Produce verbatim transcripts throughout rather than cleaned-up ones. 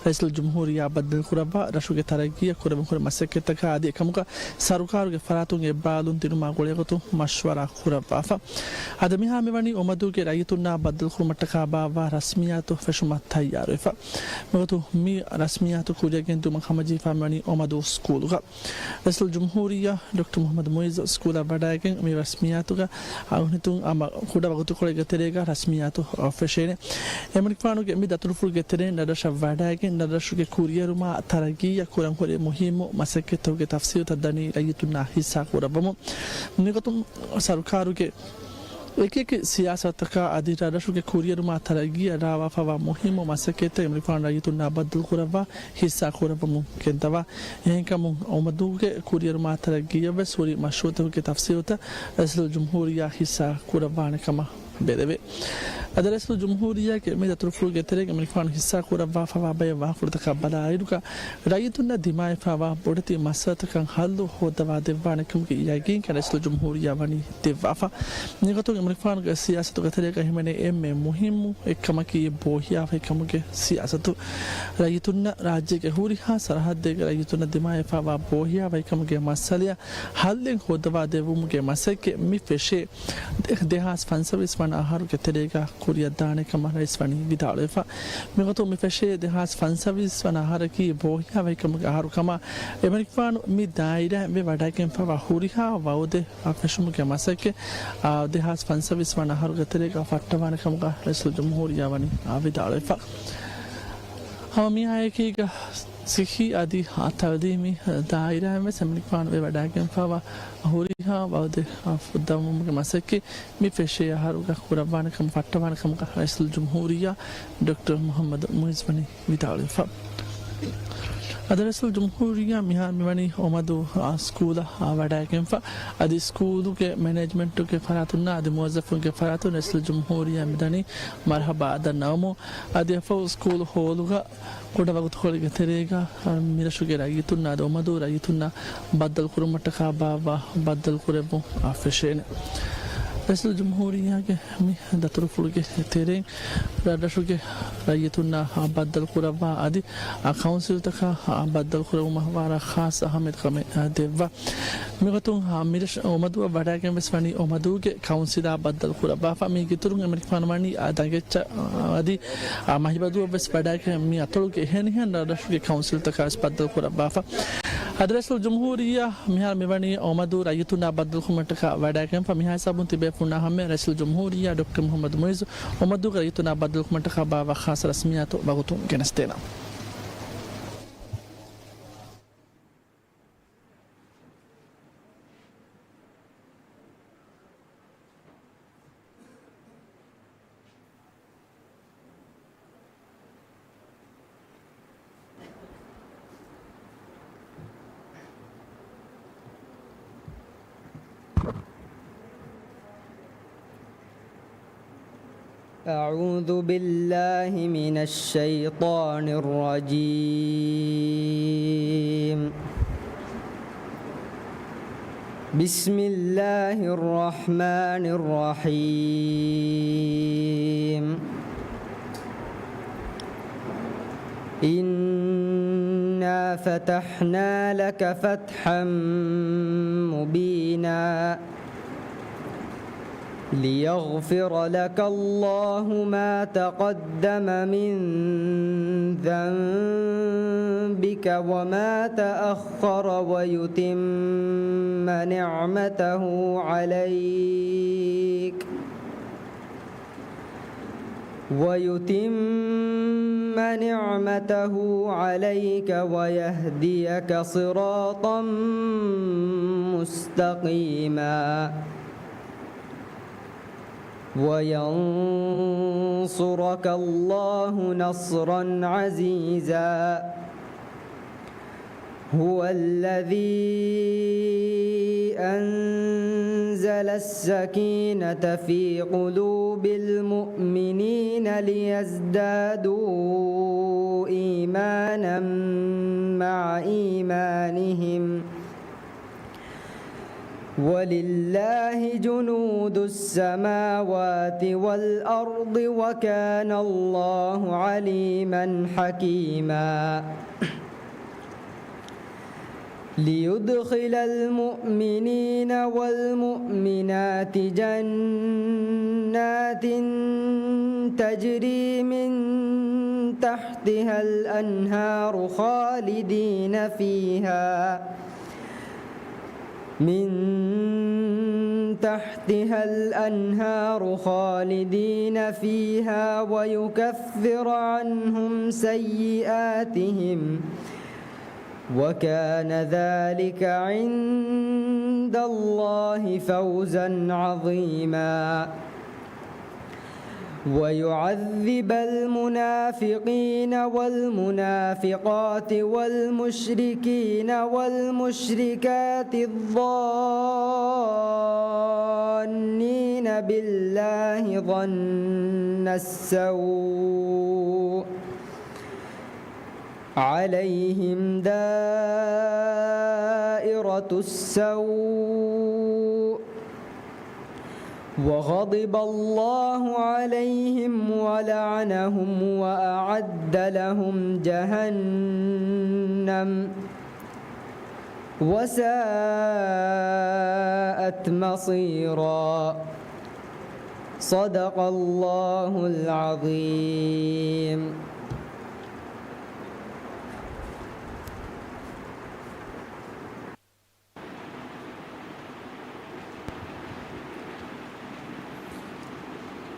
ރައީސުލްޖުމްހޫރިއްޔާ ބައްދަލުކުރައްވާ ރަށުގެ ތަރައްގީއަށް ކުރެވެން ހުރި މަސައްކަތްތަކާ އަދި އެކަމުގަ ސަރުކާރުގެ ފަރާތުން އެއްބާލުން ދިނުމާ ގުޅޭގޮތުން މަޝްވަރާ ކުރައްވާފަ. އަދި މިހާ މިވަނީ އޮމަދޫގެ ރައްޔިތުންނާ ބައްދަލުކުރުމަށްޓަކާ ބާއްވާ ރަސްމިއްޔާތު ފެށުމަށް ތައްޔާރުވެފަ. މިގޮތުން މި ރަސްމިއްޔާތު ކުރިއަށް ގެންދިއުމަށް ހަމަޖެހިފާ މިވަނީ އޮމަދޫ ސްކޫލުގަ. ރައީސުލްޖުމްހޫރިއްޔާ ޑޮކްޓަރ މުޙައްމަދު މުޢިއްޒު ސްކޫލަށް ވަޑައިގެން މި ރަސްމިއްޔާތުގަ އަހުނިތުން ހަމަ ކުޑަ ވަގުތުކޮޅެއްގެ ތެރޭގަ ރަސްމިއްޔާތު ފެށޭނެ. އެމަނިކުފާނުގެ މި ދަތުރުފުޅުގެ ތެރެއިން ރަށްރަށަށް ވަޑައިގެން ރަށްރަށުގެ ކުރިއެރުމާ ތަރައްގީއަށް ކުރަން ހުރި މުހިއްމު މަސައްކަތްތަކުގެ ތަފްސީލުތައް ދަނީ ރައްޔިތުންނާ ހިއްސާ ކުރައްވަމުން. މިގޮތުން ސަރުކާރުގެ އެކި އެކި ސިޔާސަތުތަކާ އަދި ރަށްރަށުގެ ކުރިއެރުމާ ތަރައްގީއަށް ރާވާފަވާ މުހިއްމު މަސައްކަތްތައް އެމަނިކުފާނު ރައްޔިތުންނާ ބައްދަލުކުރައްވާ ހިއްސާ ކުރައްވަމުން ގެންދަވާ. އެހެންކަމުން އޮމަދޫގެ ކުރިއެރުމާ ތަރައްގީއަށްވެސް ހުރި މަޝްރޫޢުތަކުގެ ތަފްސީލުތައް ރައީސުލްޖުމްހޫރިއްޔާ ހިއްސާ ކުރައްވާނެ ކަމަށް ބެލެވޭ. އަދި ރައީސުލްޖުމްހޫރިއްޔާގެ މި ދަތުރުފުޅުގެ ތެރެއިން އެމަނިކުފާނު ހިއްސާ ކުރައްވާފަވާ ބައެއް ވާހަކަފުޅުތަކާ ބަލާއިރުގަ، ރައްޔިތުންނަށް ދިމާވެފަވާ ބޮޑެތި މައްސަލަތަކަށް ހައްލު ހޯއްދަވާ ދެއްވާނެ ކަމުގެ ޔަގީންކަން ރައީސުލްޖުމްހޫރިއްޔާ ވަނީ ދެއްވާފަ. މިގޮތުން އެމަނިކުފާނުގެ ސިޔާސަތުގެ ތެރޭގަ ހިމެނޭ އެންމެ މުހިއްމު އެއްކަމަކީ ބޯހިޔާވަހިކަމުގެ ސިޔާސަތު. ރައްޔިތުންނަށް ރާއްޖޭގެ ހުރިހާ ސަރަހައްދެއްގެ ރައްޔިތުންނަށް ދިމާވެފަވާ ބޯހިޔާވަހިކަމުގެ މައްސަލައަށް ހައްލެއް ހޯއްދަވާ ދެއްވުމުގެ މަސައްކަތް މި ފެށޭ ދެ-، ދެހާސް ފަންސަވީސް ވަނަ އަހަރުގެ ތެރޭގަ ކުރިއަށްދާނެ ކަމަށް ރައީސް ވަނީ ވިދާޅުވެފަ. މިގޮތުން މި ފެށޭ ދެހާސް ފަންސަވީސް ވަނަ އަހަރަކީ ބޯހިޔާވަހިކަމުގެ އަހަރު ކަމަށް އެމަނިކުފާނު މި ދާއިރާއިން ވެ ވަޑައިގެންފަވާ ހުރިހާ ވައުދެއް ފެށުމުގެ މަސައްކަތް ދެހާސް ފަންސަވީސް ވަނަ އަހަރުގެ ތެރޭގަ ފައްޓަވާނެ ކަމުގަ ރައީސުލްޖުމްހޫރިއްޔާ ވަނީ ވިދާޅުވެފަ. ހަމަ މިއާއެކީގަ ސިއްހީ އަދި ތައުލީމީ ދާއިރާއިން ވެސް އެމަނިކުފާނު ވެ ވަޑައިގެންފަވާ ހުރިހާ ވައުދެއް ފުއްދަވުމުގެ މަސައްކަތް މި ފެށޭ އަހަރުގަ ކުރައްވާނެ ކަމަށް ފައްޓަވާނެ ކަމުގަ ރައީސުލްޖުމްހޫރިއްޔާ ޑޮކްޓަރ މުޙައްމަދު މުޢިއްޒު ވަނީ ވިދާޅުވެފަ. އަދި ރައީސުލްޖުމްހޫރިއްޔާ މިހާރު މިވަނީ އޮމަދޫ ސްކޫލަށް ވަޑައިގެންފަ. އަދި ސްކޫލުގެ މެނޭޖްމަންޓުގެ ފަރާތުންނާ އަދި މުވައްޒަފުންގެ ފަރާތުން ރައީސުލްޖުމްހޫރިއްޔާ މިދަނީ މަރުޙަބާ އަދަން ނަވަމުން. އަދި އެފަހު ސްކޫލު ހޯލުގަ ކުޑަ ވަގުތުކޮޅެއްގެ ތެރޭގަ މިރަށުގެ ރައްޔިތުންނާ އަދި އޮމަދޫ ރައްޔިތުންނާ ބައްދަލުކުރުމަށްޓަކާ ބާއްވާ ބައްދަލުކުރެއްވުން ފެށޭނެ. ރައީސުލްޖުމްހޫރިއްޔާގެ މި ދަތުރުފުޅުގެ ތެރެއިން ރަށްރަށުގެ ރައްޔިތުންނާ ބައްދަލުކުރައްވާ އަދި ކައުންސިލްތަކާ ބައްދަލުކުރެއްވުމަށް ވަރަށް ޚާއްޞަ އަހައްމިޔަތު ކަމެއް ދެއްވާ. މިގޮތުން މިރަށް އޮމަދޫއަށް ވަޑައިގެން ވެސް ވަނީ އޮމަދޫގެ ކައުންސިލާ ބައްދަލުކުރައްވާފަ. މީގެ އިތުރުން އެމަނިކުފާނު ވަނީ ދަނގެއްޗަށް އަދި މަހިބަދޫއަށް ވެސް ވަޑައިގެން މި އަތޮޅުގެ އެހެނިހެން ރަށްރަށުގެ ކައުންސިލްތަކާ ވެސް ބައްދަލުކުރައްވާފަ. އަދި ރައީސުލްޖުމްހޫރިއްޔާ މިހާރު މިވަނީ އޮމަދޫ ރައްޔިތުންނާ ބައްދަލުކުރުމަށްޓަކާ ވަޑައިގެންފަ. މިހާ ހިސާބުން ތިބޭފުޅުންނާ ހަމައަށް ރައީސުލްޖުމްހޫރިއްޔާ ޑޮކްޓަރ މުޙައްމަދު މުޢިއްޒު އޮމަދޫގެ ރައްޔިތުންނާ ބައްދަލުކުރުމަށްޓަކާ ބާއްވާ ޚާއްޞަ ރަސްމިއްޔާތު ވަގުތުން ގެނެސްދޭނަން. أعوذ بالله من الشيطان الرجيم. بسم الله الرحمن الرحيم. إنا فتحنا لك فتحا مبينا. ليغفر لك الله ما تقدم من ذنبك وما تأخر ويتم نعمته عليك، ويتم نعمته عليك ويهديك صراطا مستقيما. وينصرك الله نصرا عزيزا. هو الذي أنزل السكينة في قلوب المؤمنين ليزدادوا إيمانا مع إيمانهم، ولله جنود السماوات والأرض وكان الله عليما حكيما. ليدخل المؤمنين والمؤمنات جنات تجري من تحتها الأنهار خالدين فيها، من تحتها الأنهار خالدين فيها ويكفر عنهم سيئاتهم، وكان ذلك عند الله فوزا عظيما. ويعذب المنافقين والمنافقات والمشركين والمشركات الظانين بالله ظن السوء، عليهم دائرة السوء، وغضب الله عليهم ولعنهم وأعد لهم جهنم وساءت مصيرا. صدق الله العظيم.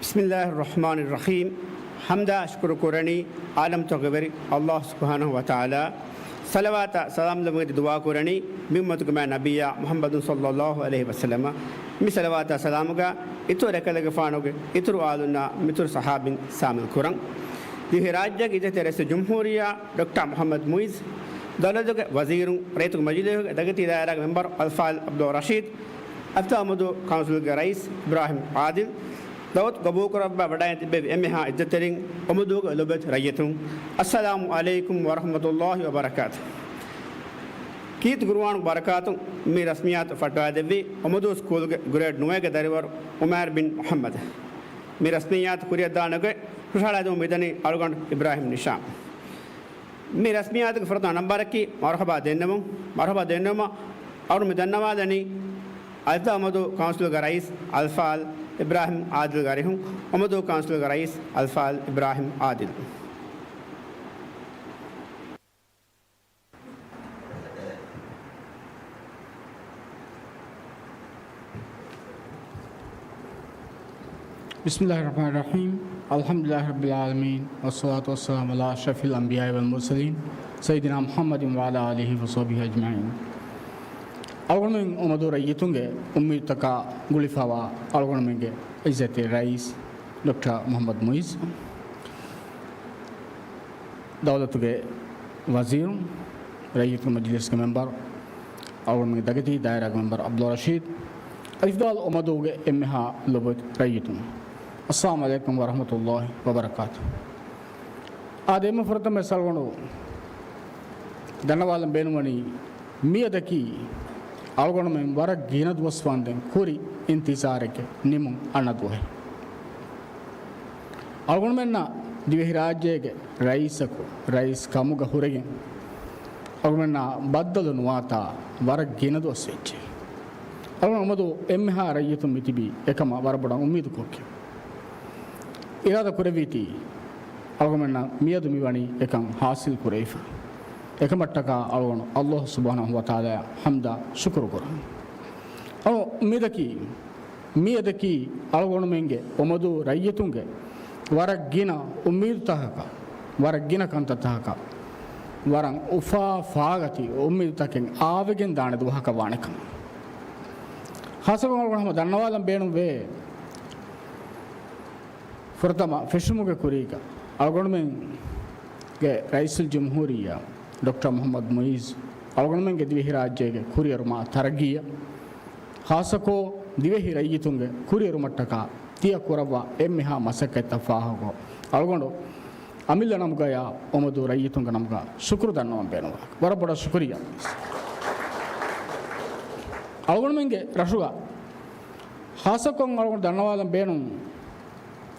بسم الله الرحمن الرحيم. ޙަމްދާ ޝުކުރު ކުރަނީ ޢާލަމްތަކުގެ ވެރި ﷲ ސުބްޙާނަހޫ ވަތަޢާލާ. ޞަލަވާތާ ސަލާމް ލެއްވުމަށް ދުޢާ ކުރަނީ މި އުއްމަތުގެ މާތް ނަބިއްޔާ މުޙައްމަދު ޞައްލައްލާހު ޢަލައިހި ވަސައްލަމަ. މި ޞަލަވާތާ ސަލާމުގަ އިތުރު އެކަލޭގެފާނުގެ އިތުރު އާލުންނާ މިތުރު ޞަޙާބީން ޝާމިލް ކުރަން. ދިވެހިރާއްޖޭގެ އިއްޒަތްތެރި ރައީސުލްޖުމްހޫރިއްޔާ ޑޮކްޓަރ މުޙައްމަދު މުޢިއްޒު، ދައުލަތުގެ ވަޒީރުން، ރައްޔިތުގެ މަޖިލީހުގެ ދަގަތީ ދާއިރާގެ މެމްބަރު އަލްފާޟިލް ޢަބްދުއްލާ ރަޝީދު، އަލްފާޟިލް އުމުދޫ ކައުންސިލްގެ ރައީސް އިބްރާހިމް ޢާދިލް، ދަޢުވަތު ގަބޫލުކުރައްވާ ވަޑައިގެން ތިއްބެވި އެންމެހާ އިއްޒަތްތެރިން، އުމުދޫގެ ލޮބުވެތި ރައްޔިތުން، އައްސަލާމު ޢަލައިކުމް ވަރަޙްމަތުﷲ ވަބަރަކާތު. ކީރިތި ޤުރުއާނުގެ ބަރަކާތުން މި ރަސްމިއްޔާތު ފައްޓަވައިދެއްވީ އުމުދޫ ސްކޫލްގެ ގްރޭޑް ނުވައިގެ ދަރިވަރު އުމޭރު ބިން މުޙައްމަދު. މި ރަސްމިއްޔާތު ކުރިއަށްދާނެގޮތް ހުށަހަޅައިދެމުން މިދަނީ އަޅުގަނޑު އިބްރާހިމް ނިޝާމް. މި ރަސްމިއްޔާތުގެ ފުރަތަމަ ނަންބަރަކީ މަރުޙަބާ ދެންނެވުން. މަރުޙަބާ ދެންނެވުމަށް އަޅުގަނޑު މި ދަންނަވާލަނީ އަލްފާޟިލް އުމުދޫ ކައުންސިލްގެ ރައީސް އަލްފާޟިލް އިބްރާހިމް ޢާދިލްގެ އަރިހުން، އުމުދޫ ކައުންސިލްގެ ރައީސް އަލްފާޟިލް އިބްރާހިމް ޢާދިލް. بسم الله الرحمن الرحيم. الحمد لله رب العالمين، والصلاة والسلام على أشرف الأنبياء والمرسلين، سيدنا محمد وعلى آله وصحبه أجمعين. އަޅުގަނޑުމެން އުމުދޫ ރައްޔިތުންގެ އުއްމީދުތަކާ ގުޅިފަވާ އަޅުގަނޑުމެންގެ އިއްޒަތްތެރި ރައީސް ޑޮކްޓަރ މުޙައްމަދު މުޢިއްޒު، ދައުލަތުގެ ވަޒީރުން، ރައްޔިތުގެ މަޖިލީހުގެ މެމްބަރު، އަޅުގަނޑުމެންގެ ދަގަތީ ދާއިރާގެ މެމްބަރު ޢަބްދުއްލާ ރަޝީދު، އަލްފާޟިލް އުމުދޫގެ އެންމެހާ ލޮބުވެތި ރައްޔިތުން، އައްސަލާމު ޢަލައިކުމް ވަރަޙްމަތުﷲ ވަބަރަކާތު. އާދެ، އެންމެ ފުރަތަމަ ވެސް އަޅުގަނޑު ދަންނަވާލަން ބޭނުންވަނީ، މިއަދަކީ އަޅުގަނޑުމެން ވަރަށް ގިނަ ދުވަސް ވަންދެން ކުރި އިންތިޒާރެއްގެ ނިމުން އަންނަ ދުވަހެއް. އަޅުގަނޑުމެންނަށް ދިވެހިރާއްޖޭގެ ރައީސަކު، ރައީސް ކަމުގަ ހުރެގެން އަޅުގަނޑުމެންނާ ބައްދަލު ނުވާތާ ވަރަށް ގިނަ ދުވަސް ވެއްޖެ. އަޅުގަނޑު އުމުދޫ އެންމެހާ ރައްޔިތުން މިތިބީ އެކަމަށް ވަރަށް ބޮޑަށް އުއްމީދުކޮށްގެން. އިރާދަ ކުރެއްވީތީ، އަޅުގަނޑުމެންނަށް މިއަދު މިވަނީ އެކަން ހާސިލް ކުރެވިފަ. އެކަމަށްޓަކާ އަޅުގަނޑު ﷲ ސުބްޙާނަހޫ ވަތަޢާލާއަށް ޙަމްދާ ޝުކުރު ކުރަން. އަޅު އުއްމީދަކީ، މިއަދަކީ އަޅުގަނޑުމެންގެ އުމުދޫ ރައްޔިތުންގެ ވަރަށް ގިނަ އުއްމީދުތަކަކަށް، ވަރަށް ގިނަ ކަންތައްތަކަކަށް، ވަރަށް އުފާ ފާގަތި އުއްމީދުތަކެއް އާވެގެން ދާނެ ދުވަހަކަށް ވާނެ ކަމަށް. ޚާއްޞަކޮށް އަޅުގަނޑު ހަމަ ދަންނަވާލަން ބޭނުންވޭ، ފުރަތަމަ ފެށުމުގެ ކުރީގަ އަޅުގަނޑުމެންގެ ރައީސުލްޖުމްހޫރިއްޔާ ޑޮކްޓަރ މުޙައްމަދު މުޢިއްޒު އަޅުގަނޑުމެންގެ ދިވެހިރާއްޖޭގެ ކުރިއެރުމާ ތަރައްގީއަށް، ޚާއްޞަކޮށް ދިވެހި ރައްޔިތުންގެ ކުރިއެރުމަށްޓަކާ ތިޔަ ކުރައްވާ އެންމެހާ މަސައްކަތްތައް ފާހަގަކޮށް، އަޅުގަނޑު އަމިއްލަ ނަމުގަޔާ އުމުދޫ ރައްޔިތުންގެ ނަމުގަ ޝުކުރު ދަންނަވަން ބޭނުންވާ. ވަރަށް ބޮޑަށް ޝުކުރިއްޔާ. އަޅުގަނޑުމެންގެ ރަށުގަ ޚާއްޞަކޮށް އަޅުގަނޑު ދަންނަވާލަން ބޭނުން،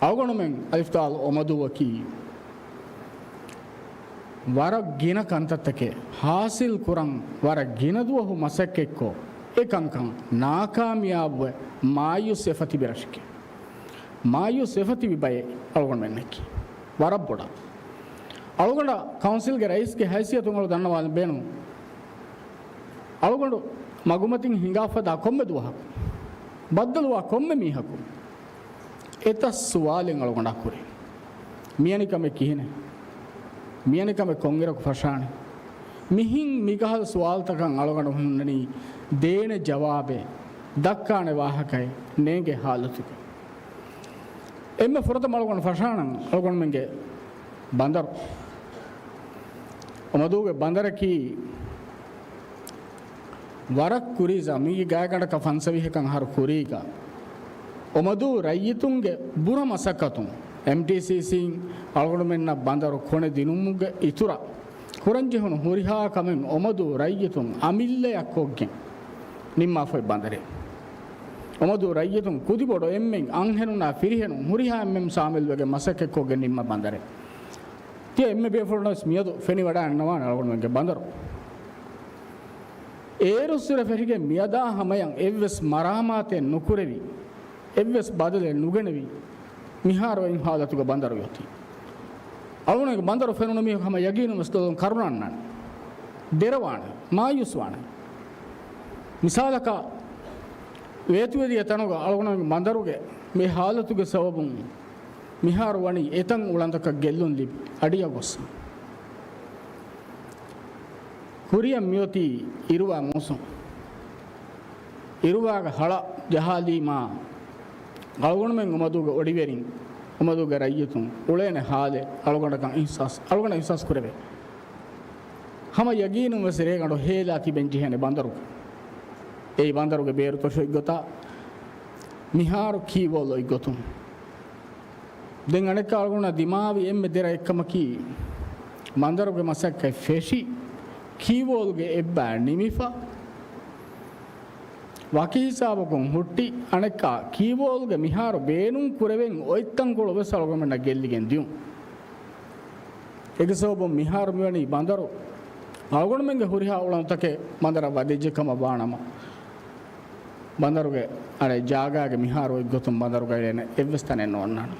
އަޅުގަނޑުމެން އަލިފްތާލު އޮމަދޫއަކީ ވަރަށް ގިނަ ކަންތައްތަކެއް ހާސިލް ކުރަން ވަރަށް ގިނަ ދުވަހު މަސައްކަތްކޮށް، އެ ކަންކަން ނާކާމިޔާބުވެ މާޔޫސް ވެފަ ތިބި ރަށެކޭ. މާޔޫސް ވެފަ ތިބި ބައެއް އަޅުގަނޑުމެންނަކީ ވަރަށް ބޮޑަށް. އަޅުގަނޑަށް ކައުންސިލްގެ ރައީސްގެ ހައިސިއްޔަތުން އަޅު ދަންނަވާލަން ބޭނުން. އަޅުގަނޑު މަގުމަތިން ހިނގާފަދާ ކޮންމެ ދުވަހަކު، ބައްދަލުވާ ކޮންމެ މީހަކު، އެތައް ސުވާލެއް އަޅުގަނޑާ ކުރޭ. މިއަނިކަމެއް ކިހިނެއް؟ މިއަނިކަމެއް ކޮންއިރަކު ފަށާނެ؟ މިހިން މިކަހަލަ ސުވާލުތަކަށް އަޅުގަނޑު ހުންނަނީ ދޭނެ ޖަވާބެއް، ދައްކާނެ ވާހަކައެއް ނޭނގޭ ހާލަތުގަ. އެންމެ ފުރަތަމަ އަޅުގަނޑު ފަށާނަން އަޅުގަނޑުމެންގެ ބަނދަރު. އޮމަދޫގެ ބަނދަރަކީ ވަރަށް ކުރީޒާ، މީގެ ގާތްގަނޑަކަށް ފަންސަވީހަކަށް އަހަރު ކުރީގަ އޮމަދޫ ރައްޔިތުންގެ ބުރަ މަސައްކަތުން އެމްޓީސީސީން އަޅުގަނޑުމެންނަށް ބަނދަރު ކޮނެ ދިނުމުގެ އިތުރަށް ކުރަންޖެހުނު ހުރިހާ ކަމެއް އޮމަދޫ ރައްޔިތުން އަމިއްލަޔަށް ކޮށްގެން ނިންމާފައި ބަނދަރެއް. އޮމަދޫ ރައްޔިތުން ކުދިބޮޑު އެންމެން އަންހެނުންނާ ފިރިހެނުން ހުރިހާ އެންމެން ސާމިލްވެގެން މަސައްކަތްކޮށްގެން ނިންމާ ބަނދަރެއް. ތިޔަ އެންމެ ބޭފުޅުންވެސް މިއަދު ފެނިވަޑައިގަންނަވާނެ އަޅުގަނޑުމެންގެ ބަނދަރު. އޭރުއްސުރެ ފެށިގެން މިއަދާ ހަމަޔަށް އެއްވެސް މަރާމާތެއް ނުކުރެވި، އެއްވެސް ބަދަލެއް ނުގެނެވި، މިހާރު އެއް ހާލަތުގަ ބަނދަރު އޮތީ. އަޅުގަނޑުގެ ބަނދަރު ފެނުނު މީހަކު ހަމަ ޔަގީނުންވެސް ދޮލުން ކަރުނަންނާނެ. ދެރަވާނެ، މާޔޫސްވާނެ. މިސާލަކަށް، ވޭތުވެދިޔަ ތަނުގަ އަޅުގަނޑުގެ ބަނދަރުގެ މި ހާލަތުގެ ސަބަބުން މިހާރު ވަނީ އެތަން އުޅަނދަކަށް ގެއްލުން ލިބި އަޑިއަށް ގޮއްސަ. ކުރިއަށް މިއޮތީ އިރުވާ މޫސުން. އިރުވާގެ ހަޅަ ޖަހާލީމާ، އަޅުގަނޑުމެން އޮމަދޫގެ އޮޑިވެރިން، އޮމަދޫގެ ރައްޔިތުން އުޅޭނެ ހާލެއް އަޅުގަނޑަކަށް އިހްސާސް، އަޅުގަނޑަށް އިހްސާސް ކުރެވޭ. ހަމަ ޔަގީނުން ވެސް ރޭގަނޑު ހޭލާ ތިބެން ޖެހޭނެ ބަނދަރު. އެއީ ބަނދަރުގެ ބޭރު ތޮށި އޮތްގޮތާ، މިހާރު ކީވޯލް އޮތްގޮތުން. ދެން އަނެއްކާ އަޅުގަނޑަށް ދިމާވި އެންމެ ދެރަ އެއްކަމަކީ، ބަނދަރުގެ މަސައްކަތް ފެށި، ކީވޯލްގެ އެއްބައި ނިމިފަ، ވަކި ހިސާބަކުން ހުއްޓި، އަނެއްކާ ކީވޯލްގެ މިހާރު ބޭނުން ކުރެވެން އޮތް ތަންކޮޅު ވެސް އަޅުގަނޑުމެންނަށް ގެއްލިގެން ދިޔުން. އޭގެ ސަބަބުން މިހާރު މިވަނީ ބަނދަރު އަޅުގަނޑުމެންގެ ހުރިހާ އުޅަނދުތަކެއް ބަނދަރަށް ވަދެއްޖެ ކަމަށް ވާނަމަ، ބަނދަރުގެ އަނެއް ޖާގާގެ މިހާރު އޮތްގޮތުން ބަނދަރުގަ އެޅޭނެ އެއްވެސް ތަނެއް ނޯންނާނެ.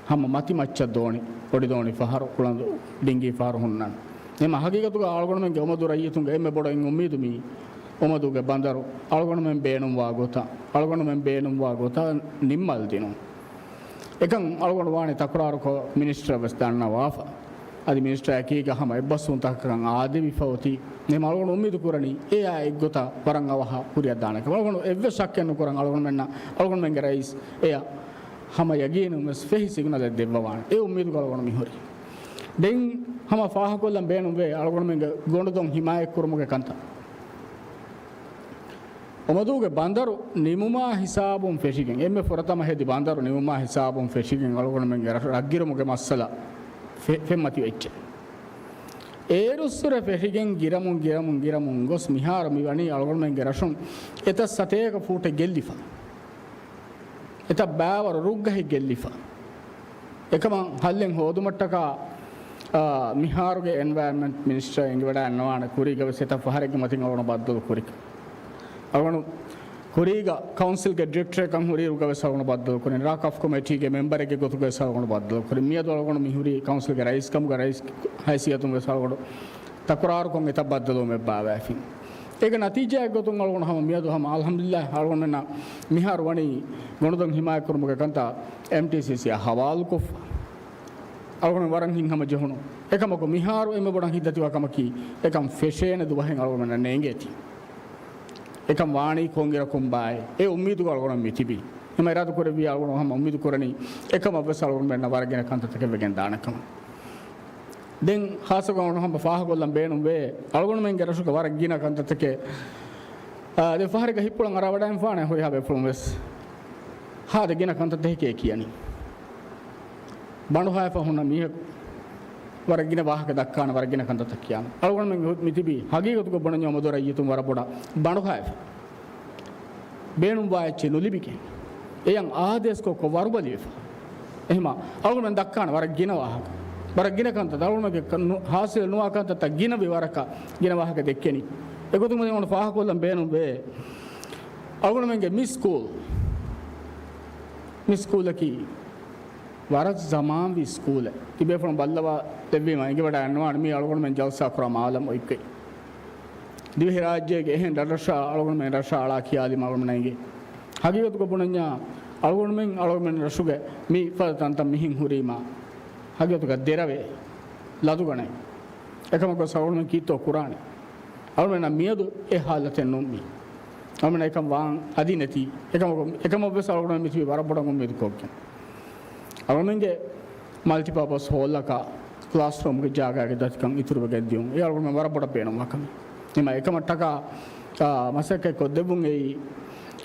ހަމަ މަތި މައްޗަށް ދޯނި، އޮޑިދޯނި ފަހަރު، ކުޅަނދު ޑިނގީ ފަހަރު ހުންނާނެ. އެމަ ހަގީގަތުގަ އަޅުގަނޑުމެންގެ އޮމަދޫ ރައްޔިތުންގެ އެންމެ ބޮޑަށް އުއްމީދު މީ އޮމަދޫގެ ބަނދަރު އަޅުގަނޑުމެން ބޭނުންވާ ގޮތަށް، އަޅުގަނޑުމެން ބޭނުންވާ ގޮތަށް ނިންމަލް ދިނުން. އެކަން އަޅުގަނޑު ވާނެ ތަކުރާރުކޮށް މިނިސްޓަރަށް ވެސް ދަންނަވާފަ. އަދި މިނިސްޓަރ އެކީގަ ހަމަ އެއްބަސްވުންތަކަކަށް އާދެވިފަ އޮތީ. ނިމަ އަޅުގަނޑު އުއްމީދު ކުރަނީ އެއާ އެއްގޮތަށް ވަރަށް އަވަހަށް ކުރިއަށް ދާނެ ކަމަށް. އަޅުގަނޑު އެއްވެސް ޝައްކެއް ނުކުރަން އަޅުގަނޑުމެންނަށް އަޅުގަނޑުމެންގެ ރައީސް އެއަށް ހަމަ ޔަގީނުން ވެސް ފެހި ސިގްނަލެއް ދެއްވަވާނެ. އެ އުއްމީދުގަ އަޅުގަނޑު މިހުރީ. ދެން ހަމަ ފާހަގަކޮށްލަން ބޭނުންވޭ އަޅުގަނޑުމެންގެ ގޮނޑުދޮށް ހިމާޔަތްކުރުމުގެ ކަންތައް. އޮމަދޫގެ ބަނދަރު ނިމުމާ ހިސާބުން ފެށިގެން، އެންމެ ފުރަތަމަ ހެދި ބަނދަރު ނިމުމާ ހިސާބުން ފެށިގެން އަޅުގަނޑުމެންގެ ރަށް-، ރަށްގިރުމުގެ މައްސަލަ ފެ-، ފެންމަތިވެއްޖެ. އޭރުއްސުރެ ފެށިގެން ގިރަމުން، ގިރަމުން، ގިރަމުން ގޮސް މިހާރު މިވަނީ އަޅުގަނޑުމެންގެ ރަށުން އެތައް ސަތޭކަ ފޫޓެއް ގެއްލިފަ. އެތައް ބައިވަރު ރުއްގަހެއް ގެއްލިފަ. އެކަމަށް ހައްލެއް ހޯދުމަށްޓަކާ، އާ، މިހާރުގެ އެންވަޔަރަންމަންޓް މިނިސްޓަރ އެނގިވަޑައިގަންނަވާނެ ކުރީގަ ވެސް އެތައް ފަހަރެއްގެ މަތިން އަޅުގަނޑު ބައްދަލު ކުރި. އަޅުގަނޑު ކުރީގަ ކައުންސިލްގެ ޑިރެކްޓަރެއްކަން ހުރިއިރުގަ ވެސް އަޅުގަނޑު ބައްދަލު ކުރިން. ރާކް އޮފް ކޮމިޓީގެ މެމްބަރެއްގެ ގޮތުގަ ވެސް އަޅުގަނޑު ބައްދަލު ކުރިން. މިއަދު އަޅުގަނޑު މިހުރީ ކައުންސިލްގެ ރައީސް ކަމުގަ ރައީސް ހައިސިއްޔަތުން ވެސް އަޅުގަނޑު ތަކުރާރުކޮށް އެތައް ބައްދަލުވުމެއް ބާވައިފިން. އޭގެ ނަތީޖާއެއް ގޮތުން އަޅުގަނޑު ހަމަ މިއަދު ހަމަ އަލްޙަމްދުލިއްލާހް އަޅުގަނޑުމެންނަށް މިހާރު ވަނީ ގޮނޑުދޮށް ހިމާޔަތްކުރުމުގެ ކަންތައް އެމްޓީސީސީއަށް ހަވާލުކޮށްފަ. އަޅުގަނޑު ވަރަށް ހިތްހަމަޖެހުނު. އެކަމަކު މިހާރު އެންމެ ބޮޑަށް ހިތްދަތިވާ ކަމަކީ، އެކަން ފެށޭނެ ދުވަހެއް އަޅުގަނޑުމެންނަށް ނޭނގޭތީ. އެކަން ވާނީ ކޮންއިރަކުން ބާއޭ؟ އެ އުއްމީދުގަ އަޅުގަނޑު މިތިބީ. ހަމަ އިރާދަ ކުރެއްވި އަޅުގަނޑު ހަމަ އުއްމީދު ކުރަނީ އެކަމަށް ވެސް އަޅުގަނޑުމެންނަށް ވަރަށް ގިނަ ކަންތައްތަކެއް ވެގެން ދާނެ ކަމަށް. ދެން ޚާއްޞަކޮށް ހަމަ ފާހަގަކޮށްލަން ބޭނުންވޭ، އަޅުގަނޑުމެންގެ ރަށުގަ ވަރަށް ގިނަ ކަންތައްތަކެއް، އާ، ދެ ފަހަރެއްގަ ހިތްޕުޅަށް އަރާވަޑައިގެންފާނެ ހުރިހާ ބޭފުޅުން ވެސް. ހާދަ ގިނަ ކަންތައްތަކެކޭ ކިޔަނީ. ބަނޑުހައިފަ ހުންނަ މީހަކު ވަރަށް ގިނަ ވާހަކަ ދައްކާނެ، ވަރަށް ގިނަ ކަންތައްތައް ކިޔާނެ. އަޅުގަނޑުމެން މި-، މިތިބީ ހަގީގަތުގަ ބުނަންޏާ އޮމަދޫ ރައްޔިތުން ވަރަށް ބޮޑަށް ބަނޑުހައިފަ. ބޭނުންވާ އެއްޗެއް ނުލިބިގެން، އެޔަށް އާދޭސްކޮށް ކޮށް ވަރުބަލިވެފަ. އެހެމަ އަޅުގަނޑުމެން ދައްކާނެ ވަރަށް ގިނަ ވާހަކަ. ވަރަށް ގިނަ ކަންތައް އަޅުގަނޑުމެންގެ ކަން ނު-، ހާސިލް ނުވާ ކަންތައްތައް ގިނަވި ވަރަކަށް ގިނަ ވާހަކަ ދެއްކެނީ. އެގޮތުން އަޅުގަނޑު ފާހަގަކޮށްލަން ބޭނުންވޭ. އަޅުގަނޑުމެންގެ މި ސްކޫލް، މި ސްކޫލަކީ ވަރަށް ޒަމާންވީ ސްކޫލެއް. ތިބޭފުޅުން ބައްލަވާ ދެއްވީމަ އެނގިވަޑައިގަންނަވާނެ މީ އަޅުގަނޑުމެން ޖަލްސާ ކުރާ މާލަމް އޮތްގޮތް. ދިވެހިރާއްޖޭގެ އެހެން ރަށްރަށާ އަޅުގަނޑުމެން ރަށަށް އަޅާ ކިޔާލީމަ އަޅުގަނޑަށް އެނގޭ. ހަގީގަތުގަ ބުނަންޏާ އަޅުގަނޑުމެން އަޅުގަނޑުމެން ރަށުގެ މި ފަދަ ތަންތަން މިހެން ހުރީމާ ހަގީގަތުގަ ދެރަވޭ ލަދުގަނެ. އެކަމަކު ވެސް އަޅުގަނޑުމެން ކީއްތޯ ކުރާނެ؟ އަޅުގަނޑުމެންނަށް މިއަދު އެ ހާލަތެއް ނޫން މީ. އަޅުގަނޑުމެން އެކަން ވާން އަދި ނެތީ. އެކަމަކު، އެކަމަށް ވެސް އަޅުގަނޑުމެން މިތިބީ ވަރަށް ބޮޑަށް އުއްމީދު ކޮށްގެން. އަޅުގަނޑުމެންގެ މަލްޓިޕާޕަސް ހޯލަކާ ކްލާސްރޫމްގެ ޖާގާގެ ދަތިކަން އިތުރުވެގެން ދިޔުން އެ އަޅުގަނޑުމެން ވަރަށް ބޮޑަށް ބޭނުންވާ ކަމެއް. އެމަ އެކަމަށްޓަކާ، އާ، މަސައްކަތް ކޮށްދެއްވުން އެއީ،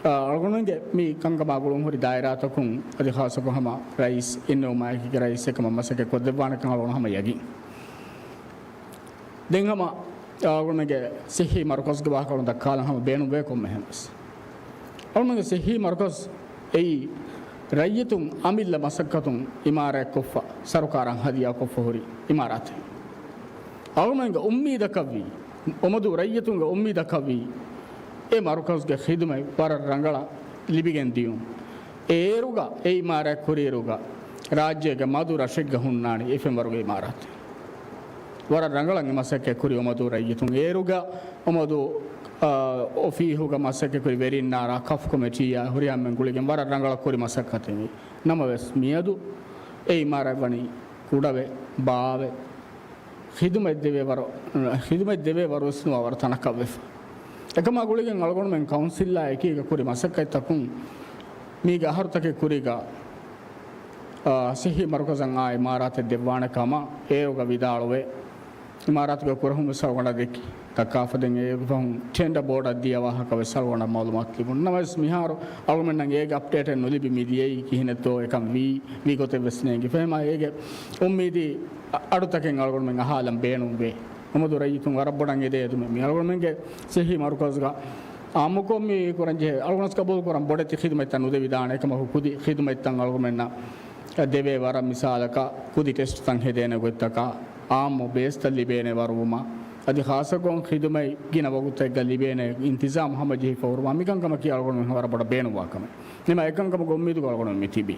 އާ، އަޅުގަނޑުމެންގެ މި ކަންކަމާ ގުޅުންހުރި ދާއިރާތަކުން އަދި ޚާއްޞަކޮށް ހަމަ ރައީސް އިންނެވުމާއެކީގަ ރައީސް އެކަމަށް މަސައްކަތް ކޮށްދެއްވާނެކަން އަޅުގަނޑު ހަމަ ޔަގީން. ދެން ހަމަ އަޅުގަނޑުމެންގެ ސިއްހީ މަރުކަޒުގެ ވާހަކަ ދައްކާލަން ހަމަ ބޭނުންވޭ ކޮންމެހެން ވެސް. އަޅުގަނޑުމެންގެ ސިއްހީ މަރުކަޒު އެއީ ރައްޔިތުން އަމިއްލަ މަސައްކަތުން އިމާރާތްކޮށްފަ، ސަރުކާރަށް ހަދިޔާކޮށްފަ ހުރި އިމާރާތެއް. އަޅުގަނޑުމެންގެ އުއްމީދަކަށްވީ، އޮމަދޫ ރައްޔިތުންގެ އުއްމީދަކަށްވީ، އެ މަރުކަޒުގެ ޚިދުމަތް ވަރަށް ރަނގަޅަށް ލިބިގެން ދިޔުން. އޭރުގަ އެ އިމާރާތް ކުރިއިރުގަ ރާއްޖޭގެ މަދު ރަށެއްގަ ހުންނާނީ އެ ފެންވަރުގެ އިމާރާތެއް. ވަރަށް ރަނގަޅަށް އެ މަސައްކަތް ކުރި އޮމަދޫ ރައްޔިތުން އޭރުގަ އޮމަދޫ، އާ، އޮފީހުގަ މަސައްކަތް ކުރި ވެރިންނާރާ ކަފް ކޮމިޓީއާ ހުރިހާ އެންމެން ގުޅިގެން ވަރަށް ރަނގަޅަށް ކުރި މަސައްކަތެއް. ނަމަވެސް މިއަދު އެ އިމާރާތް ވަނީ ކުޑަވެ، ބާވެ، ޚިދުމަތް ދެވޭ ވަރު، ޚިދުމަތް ދެވޭ ވަރުވެސް ނުވާ ވަރު ތަނަކަށް ވެފަ. އެކަމާ ގުޅިގެން އަޅުގަނޑުމެން ކައުންސިލްއާ އެކީގަ ކުރި މަސައްކަތްތަކުން މީގެ އަހަރުތަކެއް ކުރީގަ، އާ، ސިއްހީ މަރުކަޒަށް އާ އިމާރާތެއް ދެއްވާނެ ކަމަށް އޭރުގަ ވިދާޅުވެ، އިމާރާތުގެ ކުރެހުން ވެސް އަޅުގަނޑަށް ދެއްކި ދައްކާފަ ދެން އޭގެ ފަހުން ޓެންޑަ ބޯޑަށް ދިޔަ ވާހަކަ ވެސް އަޅުގަނޑަށް މައުލޫމާތު ލިބުނު. ނަމަވެސް މިހާރު އަޅުގަނޑަށް އޭގެ އަޕްޑޭޓެއް ނުލިބި މި ދިޔައީ ކިހިނެއްތޯ އެކަން ވީ، ވީ ގޮތެއް ވެސް ނޭނގި. ފެހެމާ އޭގެ އުއްމީދީ އަ-، އަޑުތަކެއް އަޅުގަނޑުމެން އަހާލަން ބޭނުންވޭ. އަމަދު ރައްޔިތުން ވަރަށް ބޮޑަށް އެދޭ އެދުމެއް. މި އަޅުގަނޑުމެންގެ ސިއްހީ މަރުކަޒުގަ އާއްމުކޮށް މި ކުރަންޖެހޭ އަޅުގަނޑު ގަބޫލު ކުރަން ބޮޑެތި ޚިދުމަތްތައް ނުދެވިދާނެ އެކަމަކު ކުދި ޚިދުމަތްތައް އަޅުގަނޑުމެންނަށް ދެވޭ ވަރަށް މިސާލަކަށް ކުދި ޓެސްޓްތައް ހެދޭނެ ގޮތްތަކާ އާއްމު ބޭސްތައް ލިބޭނެ ވަރުވުމަށް އަދި ޚާއްޞަކޮށް ޚިދުމަތް ގިނަ ވަގުތެއްގަ ލިބޭނެ އިންތިޒާމް ހަމަޖެހިފަ ހުރުމާ މިކަންކަމަކީ އަޅުގަނޑުމެން ވަރަށް ބޮޑަށް ބޭނުންވާ ކަމެއް. ނިމާ އެކަންކަމުގެ އުއްމީދުގަ އަޅުގަނޑުމެން މި ތިބީ.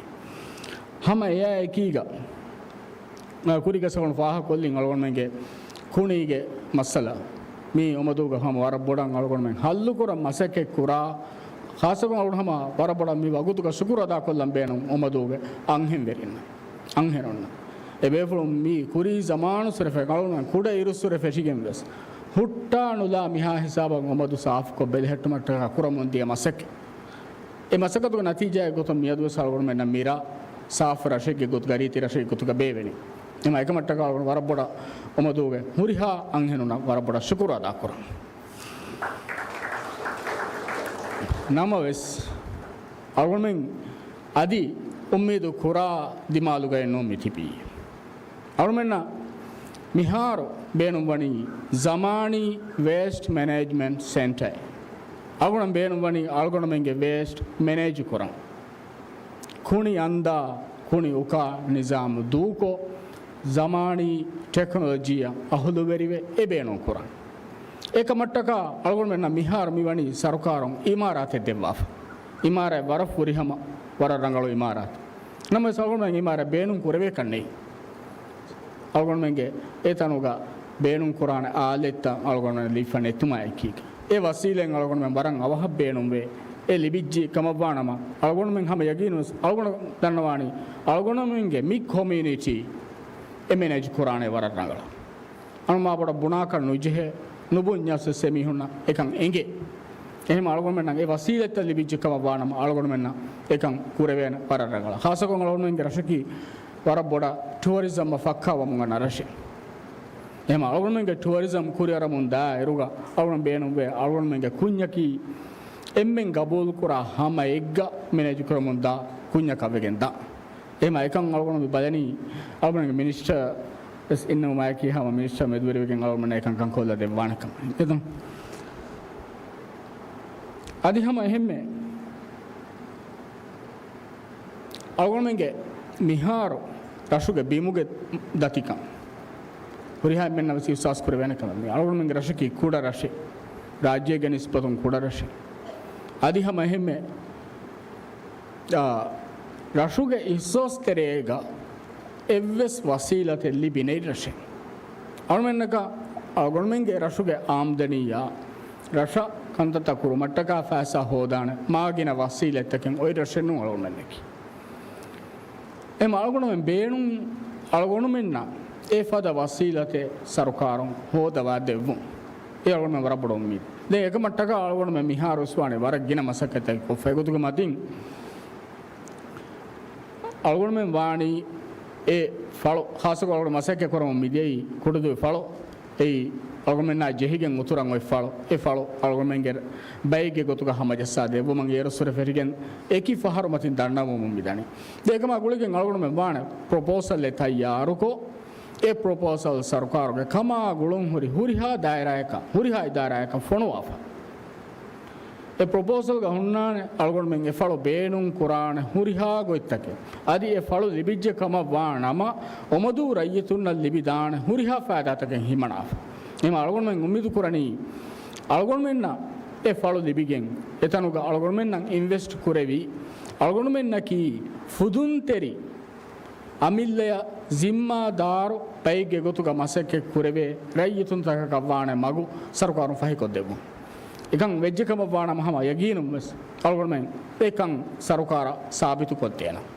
ހަމަ އެއާ އެކީގަ ކުރި ގަސް އަޅުގަނޑު ފާހަގަކޮށްލިން އަޅުގަނޑުމެންގެ ކުނީގެ މައްސަލަ މި އޮމަދޫގަ ހަމަ ވަރަށް ބޮޑަށް އަޅުގަނޑުމެން ހައްލުކުރަން މަސައްކަތް ކުރާ، ޚާއްޞަކޮށް އަޅުގަނޑު ހަމަ ވަރަށް ބޮޑަށް މި ވަގުތުގަ ޝުކުރު އަދާކޮށްލަން ބޭނުން އޮމަދޫގެ އަންހެންވެރިންނަށް، އަންހެނުންނަށް. އެ ބޭފުޅުން މި ކުރީ ޒަމާނުއްސުރެ ފެށި، އަޅުގަނޑުމެން ކުޑަ އިރުއްސުރެ ފެށިގެން ވެސް ހުއްޓާ ނުލާ މިހާ ހިސާބަށް އޮމަދު ސާފުކޮށް ބެލެހެއްޓުމަށްޓަކާ ކުރަމުން ދިޔަ މަސައްކަތް. އެ މަސައްކަތުގެ ނަތީޖާއެއް ގޮތުން މިއަދުވެސް އަޅުގަނޑުމެންނަށް މިރަށް ސާފު ރަށެއްގެ ގޮތުގަ ރީތި ރަށެއްގެ ގޮތުގަ ބޭވެނީ. އެމަ އެކަމަށްޓަކާ އަޅުގަނޑު ވަރަށް ބޮޑަށް އޮމަދޫގެ ހުރިހާ އަންހެނުންނަށް ވަރަށް ބޮޑަށް ޝުކުރު އަދާކުރަން. ނަމަވެސް އަޅުގަނޑުމެން އަދި އުއްމީދު ކުރާ ދިމާލުގައެއް ނޫން މި ތިބީ. އަޅުމެންނަށް މިހާރު ބޭނުންވަނީ ޒަމާނީ ވޭސްޓް މެނޭޖްމަންޓް ސެންޓަރެއް. އަޅުގަނޑަށް ބޭނުންވަނީ އަޅުގަނޑުމެންގެ ވޭސްޓް މެނޭޖު ކުރަން. ކުނި އަންދާ، ކުނި އުކާ ނިޒާމު ދޫކޮށް، ޒަމާނީ ޓެކްނޮލޮޖީއަށް އަހުލުވެރިވެ އެ ބޭނުން ކުރަން. އެކަމަށްޓަކާ އަޅުގަނޑުމެންނަށް މިހާރު މިވަނީ ސަރުކާރުން އިމާރާތެއް ދެއްވާފަ. އިމާރާތް ވަރަށް ފުރިހަމަ، ވަރަށް ރަނގަޅު އިމާރާތެއް. ނަމަވެސް އަޅުގަނޑުމެން އިމާރާތް ބޭނުން ކުރެވޭކަށް ނެތް. އަޅުގަނޑުމެންގެ އެ ތަނުގަ ބޭނުން ކުރާނެ އާލެއްތައް އަޅުގަނޑުމެން ލިބިފަ ނެތުމާ އެކީގަ، އެ ވަސީލަތް އަޅުގަނޑުމެން ވަރަށް އަވަހަށް ބޭނުންވޭ. އެ ލިބިއްޖެ ކަމަށްވާނަމަ، އަޅުގަނޑުމެން ހަމަ ޔަގީނުވެސް އަޅުގަނޑު ދަންނަވާނީ، އަޅުގަނޑުމެންގެ މި ކޮމިއުނިޓީ އެ މެނޭޖް ކުރާނެ ވަރަށް ރަނގަޅަށް. އަންމާ ބޮޑަށް ބުނާކަށް ނުޖެހޭ، ނުބުންޏަސް ވެސް އެމީހުންނަށް އެކަން އެނގޭ. އެހެން އަޅުގަނޑުމެންނަށް އެ ވަސީލަތްތައް ލިބިއްޖެ ކަމަށް ވާނަމަ، އަޅުގަނޑުމެންނަށް އެކަން ކުރެވޭނެ ވަރަށް ރަނގަޅަށް. ޚާއްޞަކޮށް އަޅުގަނޑުމެންގެ ރަށަކީ ވަރަށް ބޮޑަށް ޓުއަރިޒަމްއަށް ފައްކާވަމުން އަންނަ ރަށެއް. އެހެން އަޅުގަނޑުމެންގެ ޓުއަރިޒަމް ކުރިއަރަމުން ދާ އިރުގަ އަޅުގަނޑު ބޭނުންވޭ އަޅުގަނޑުމެންގެ ކުންޏަކީ އެންމެން ގަބޫލުކުރާ ހަމައެއްގަ މެނޭޖު ކުރަމުން ދާ ކުންޏަކަށް ވެގެން ދާ. އެހެމަ އެކަން އަޅުގަނޑު މި ބަލަނީ، އަޅުގަނޑުގެ މިނިސްޓަރ ވެސް އިންނެވުމާއެކީ ހަމަ މިނިސްޓަރ މެދުވެރިވެގެން އަޅުގަނޑު އެކަން ކަންކޮށްލަ ދެއްވާނެ ކަމަށް. އެދުން. އަދި ހަމަ އެހެންމެ އަޅުގަނޑުމެންގެ މިހާރު ރަށުގެ ބިމުގެ ދަތިކަން ހުރިހާ އެންމެންނަށް ވެސް އިޙްސާސް ކުރެވޭނެ ކަމެއް. މި އަޅުގަނޑުމެންގެ ރަށަކީ ކުޑަ ރަށެއް، ރާއްޖޭގެ ނިސްބަތުން ކުޑަ ރަށެއް. އަދި ހަމަ އެހެންމެ، އާ، ރަށުގެ އިޙްސާސް ތެރޭގަ އެއްވެސް ވަސީލަތެއް ލިބި ނެތް ރަށެއް. އަޅުމެންނަކަށް އަޅުގަނޑުމެންގެ ރަށުގެ އާމްދަނީއާ ރަށަށް ކަންތައްތައް ކުރުމަށްޓަކާ ފައިސާ ހޯދާނެ މާގިނަ ވަސީލަތްތަކެއް އޮތް ރަށެއް ނޫން އަޅުގަނޑުމެންނަކީ. އެމަ އަޅުގަނޑުމެން ބޭނުން އަޅުގަނޑުމެންނަށް އެ ފަދަ ވަސީލަތެއް ސަރުކާރުން ހޯދަވާ ދެއްވުން. އެ އަޅުގަނޑުމެން ވަރަށް ބޮޑު އުއްމީދު. ދެން އެކަމަށްޓަކާ އަޅުގަނޑުމެން މިހާރު ވެސް ވާނީ ވަރަށް ގިނަ މަސައްކަތްތަކެއް ކޮށްފަ. އެގޮތުގެ މަތިން އަޅުގަނޑުމެން ވާނީ އެ ފަޅު، ޚާއްޞަކޮށް އަޅުގަނޑު މަސައްކަތް ކުރަމުން މިދިޔައީ ކުޑަދުވި ފަޅު. އެއީ އަޅުގަނޑުމެންނާ ޖެހިގެން އުތުރަށް އޮތް ފަޅު. އެ ފަޅު އަޅުގަނޑުމެންގެ ބައެއްގެ ގޮތުގަ ހަމަޖައްސާ ދެއްވުމަށް އޭރުއްސުރެ ފެށިގެން އެކި ފަހަރު މަތިން ދަންނަވަމުން މިދަނީ. ދެން އެކަމާ ގުޅިގެން އަޅުގަނޑުމެން ވާނެ ޕްރޮޕޯސަލްއެއް ތައްޔާރުކޮށް، އެ ޕްރޮޕޯސަލް ސަރުކާރުގެ ކަމާ ގުޅުން ހުރި ހުރިހާ ދާއިރާއަކަށް، ހުރިހާ އިދާރާއަކަށް ފޮނުވާފަ. އެ ޕްރޮޕޯސަލްގަ ހުންނާނެ އަޅުގަނޑުމެން އެ ފަޅު ބޭނުން ކުރާނެ ހުރިހާ ގޮތްތަކެއް. އަދި އެ ފަޅު ލިބިއްޖެ ކަމަށް ވާ ނަމަ، އޮމަދޫ ރައްޔިތުންނަށް ލިބިދާނެ ހުރިހާ ފައިދާތަކެއް ހިމަނާފަ. އެމަ އަޅުގަނޑުމެން އުއްމީދު ކުރަނީ، އަޅުގަނޑުމެންނަށް އެ ފަޅު ލިބިގެން، އެތަނުގަ އަޅުގަނޑުމެންނަށް އިންވެސްޓް ކުރެވި، އަޅުގަނޑުމެންނަކީ ފުދުންތެރި އަމިއްލަޔަށް ޒިންމާދާރު ބައެއްގެ ގޮތުގަ މަސައްކަތް ކުރެވޭ ރައްޔިތުންތަކަކަށް ވާނެ މަގު ސަރުކާރުން ފަހިކޮށްދެއްވުން. އެކަން ވެއްޖެ ކަމަށް ވާނަމަ ހަމަ ޔަގީނުން ވެސް އަޅުގަނޑުމެން އެކަން ސަރުކާރަށް ސާބިތު ކޮށްދޭނަން.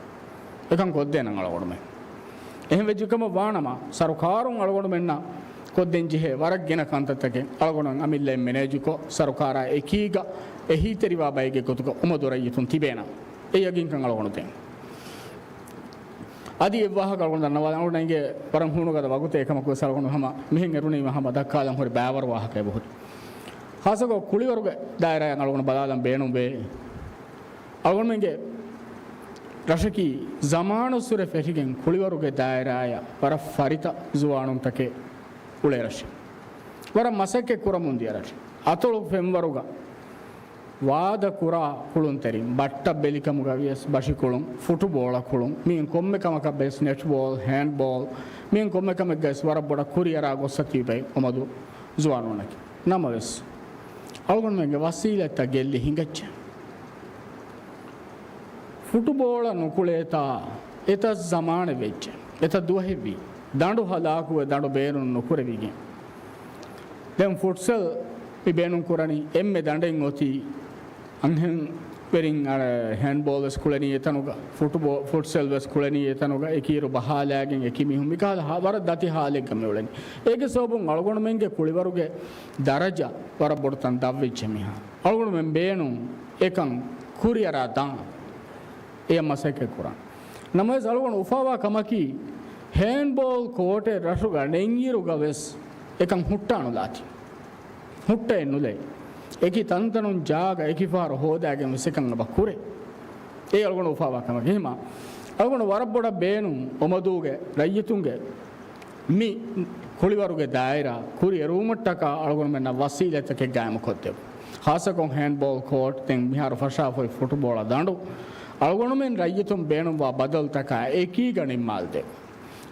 އެކަން ކޮށްދޭނަން އަޅުގަނޑުމެން. އެހެން ވެއްޖެ ކަމަށް ވާނަމަ ސަރުކާރުން އަޅުގަނޑުމެންނަށް ކޮށްދޭން ޖެހޭ ވަރަށް ގިނަ ކަންތައްތަކެއް އަޅުގަނޑުމެން އަމިއްލައިން މެނޭޖުކޮށް، ސަރުކާރާ އެކީގަ އެހީތެރިވާ ބައެއްގެ ގޮތުގަ އުމަދު ރައްޔިތުން ތިބޭނަން. އެ ޔަގީންކަން އަޅުގަނޑު ދޭން. އަދި އެއްވާހަކަ އަޅުގަނޑު ދަންނަވާލަން. އަޅުގަނޑަށް އިނގޭ ވަރަށް ހޫނުގަދަ ވަގުތެއް، އެކަމަކު ވެސް އަޅުގަނޑު ހަމަ މިހެން އެރުނީމަ ހަމަ ދައްކާލަން ހުރި ބައިވަރު ވާހަކައެއް ބަހުރި. ޚާއްޞަކޮށް ކުޅިވަރުގެ ދާއިރާއަށް އަޅުގަނޑު ބަލާލަން ބޭނުންވޭ. އަޅުގަނޑުމެންގެ ރަށަކީ ޒަމާނުއްސުރެ ފެށިގެން ކުޅިވަރުގެ ދާއިރާއަށް ވަރަށް ފަރިތަ ޒުވާނުންތަކެއް އުޅޭ ރަށެއް. ވަރަށް މަސައްކަތް ކުރަމުން ދިޔަ ރަށެއް. އަތޮޅު ފެންވަރުގަ ވާދަ ކުރާ ކުޅުންތެރިން، ބައްޓަށް ބެލިކަމުގަ ވިޔަސް ބަށިކުޅުން، ފުޓުބޯޅަ ކުޅުން، މިއިން ކޮންމެ ކަމަކަށް ވެސް ނެޓްބޯލް، ހޭންޑްބޯލް، މިއިން ކޮންމެ ކަމެއްގަ ވެސް ވަރަށް ބޮޑަށް ކުރިއަރާ ގޮއްސަ ތިބި ބައެއް އޮމަދު ޒުވާނުންނަކީ. ނަމަވެސް، އަޅުގަނޑުމެންގެ ވަސީލަތްތައް ގެއްލި ހިނގައްޖެ. ފުޓުބޯޅަ ނުކުޅޭތާ އެތައް ޒަމާނެއް ވެއްޖެ. އެތައް ދުވަހެއްވީ. ދަނޑު ހަލާކުވެ ދަނޑު ބޭނުން ނުކުރެވިގެން. ދެން ފުޓްސަލް މި ބޭނުން ކުރަނީ އެންމެ ދަނޑެއް އޮތީ އަންހެން ވެރިން އަޅަ ހޭންޑްބޯލް ވެސް ކުޅެނީ އެތަނުގަ، ފުޓުބޯ-، ފުޓްސަލް ވެސް ކުޅެނީ އެތަނުގަ، އެކިއިރު ބަހާލާގެން އެކި މީހުން މިކަހަލަ ހާ-، ވަރަށް ދަތި ހާލެއްގަ މި އުޅެނީ. އޭގެ ސަބަބުން އަޅުގަނޑުމެންގެ ކުޅިވަރުގެ ދަރަޖަ ވަރަށް ބޮޑު ތަން ދަށްވެއްޖެ މިހާރު. އަޅުގަނޑުމެން ބޭނުން އެކަން ކުރިއަރާ ދާން. އެޔަށް މަސައްކަތް ކުރަން. ނަމަވެސް އަޅުގަނޑު އުފާވާ ކަމަކީ، ހޭންޑްބޯލް ކޯޓެއް ރަށުގަ ނެތްއިރުގަ ވެސް އެކަން ހުއްޓާނުލާތީ. ހުއްޓައެއް ނުލޭ. އެކި ތަންތަނުން ޖާގަ އެކި ފަހަރު ހޯދާގެން ވެސް އެކަން އެބަ ކުރޭ. އެ އަޅުގަނޑު އުފާވާ ކަމަކީ. އެހެމަ އަޅުގަނޑު ވަރަށް ބޮޑަށް ބޭނުން އޮމަދޫގެ ރައްޔިތުންގެ މި ކުޅިވަރުގެ ދާއިރާ ކުރިއެރުވުމަށްޓަކާ އަޅުގަނޑުމެންނަށް ވަސީލަތްތަކެއް ގާއިމުކޮށްދެވުން. ޚާއްޞަކޮށް ހޭންޑްބޯލް ކޯޓް، ދެން މިހާރު ފަށާފައި ފުޓުބޯޅަ ދަނޑު، އަޅުގަނޑުމެން ރައްޔިތުން ބޭނުންވާ ބަދަލުތަކާ އެކީގަ ނިންމާލަދެވުން.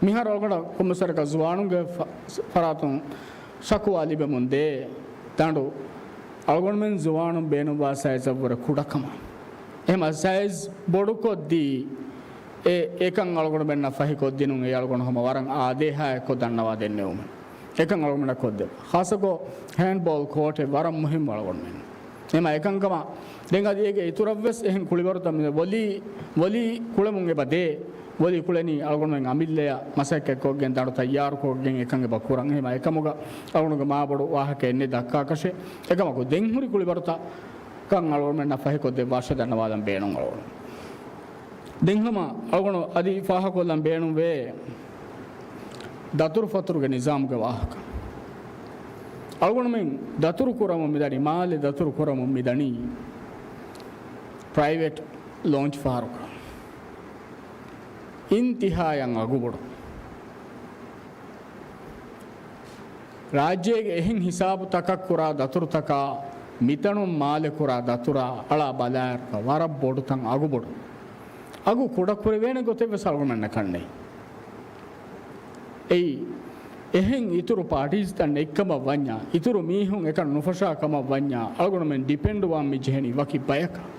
މިހާރު އަޅުގަނޑަށް ކޮންމެސް ވަރަކަށް ޒުވާނުންގެ ފަ-، ފަރާތުން ޝަކުވާ ލިބެމުން ދޭ ދަނޑު އަޅުގަނޑުމެން ޒުވާނުން ބޭނުންވާ ސައިޒަށްވުރެ ކުޑަކަމަށް. އެހެމަ ސައިޒް ބޮޑުކޮށްދީ، އެ، އެކަން އަޅުގަނޑުމެންނަށް ފަހިކޮށްދިނުން އެ އަޅުގަނޑު ހަމަ ވަރަށް އާދޭހާއެއްކޮށް ދަންނަވާ ދެންނެވުމެއް. އެކަން އަޅުގަނޑަށް ކޮށްދެވުން. ޚާއްޞަކޮށް ހޭންޑްބޯލް ކޯޓެއް ވަރަށް މުހިއްމު އަޅުގަނޑުމެން. އެހެމަ އެކަންކަމަށް ދެން އަދި އޭގެ އިތުރަށްވެސް އެހެން ކުޅިވަރުތައް މި ވޮލީ، ވޮލީ ކުޅެމުން އެބަ ދޭ. ވޮލީ ކުޅެނީ އަޅުގަނޑުމެން އަމިއްލަޔަށް މަސައްކަތްކޮށްގެން ދަނޑު ތައްޔާރުކޮށްގެން އެކަން އެބަ ކުރަން. އެހެމަ އެކަމުގަ އަޅުގަނޑުގެ މާބޮޑު ވާހަކައެއް ނެތް ދައްކާކަށެއް. އެކަމަކު ދެން ހުރި ކުޅިވަރުތައް ކަން އަޅުގަނޑުމެންނަށް ފަހިކޮށްދެއްވާށޭ ދަންނަވާލަން ބޭނުން އަޅުގަނޑު. ދެން ހަމަ އަޅުގަނޑު އަދި ފާހަގަކޮށްލަން ބޭނުންވޭ ދަތުރުފަތުރުގެ ނިޒާމުގެ ވާހަކަ. އަޅުގަނޑުމެން ދަތުރު ކުރަމުން މިދަނީ، މާލެ ދަތުރު ކުރަމުން މިދަނީ ޕްރައިވެޓް ލޯންޗް ފަހަރުގަ. އިންތިހާޔަށް އަގުބޮޑު. ރާއްޖޭގެ އެހެން ހިސާބުތަކަށް ކުރާ ދަތުރުތަކާ، މިތަނުން މާލެ ކުރާ ދަތުރާ އަޅާ ބަލާއިރުގަ ވަރަށް ބޮޑު ތަން އަގުބޮޑު. އަގު ކުޑަކުރެވޭނެ ގޮތެއްވެސް އަޅުގަނޑުމެންނަށް ކަންނެތް. އެއީ، އެހެން އިތުރު ޕާޓީސްތައް ނެތްކަމަށް ވަންޏާ، އިތުރު މީހުން އެކަން ނުފަށާ ކަމަށް ވަންޏާ، އަޅުގަނޑުމެން ޑިޕެންޑްވާން މި ޖެހެނީ ވަކި ބަޔަކަށް.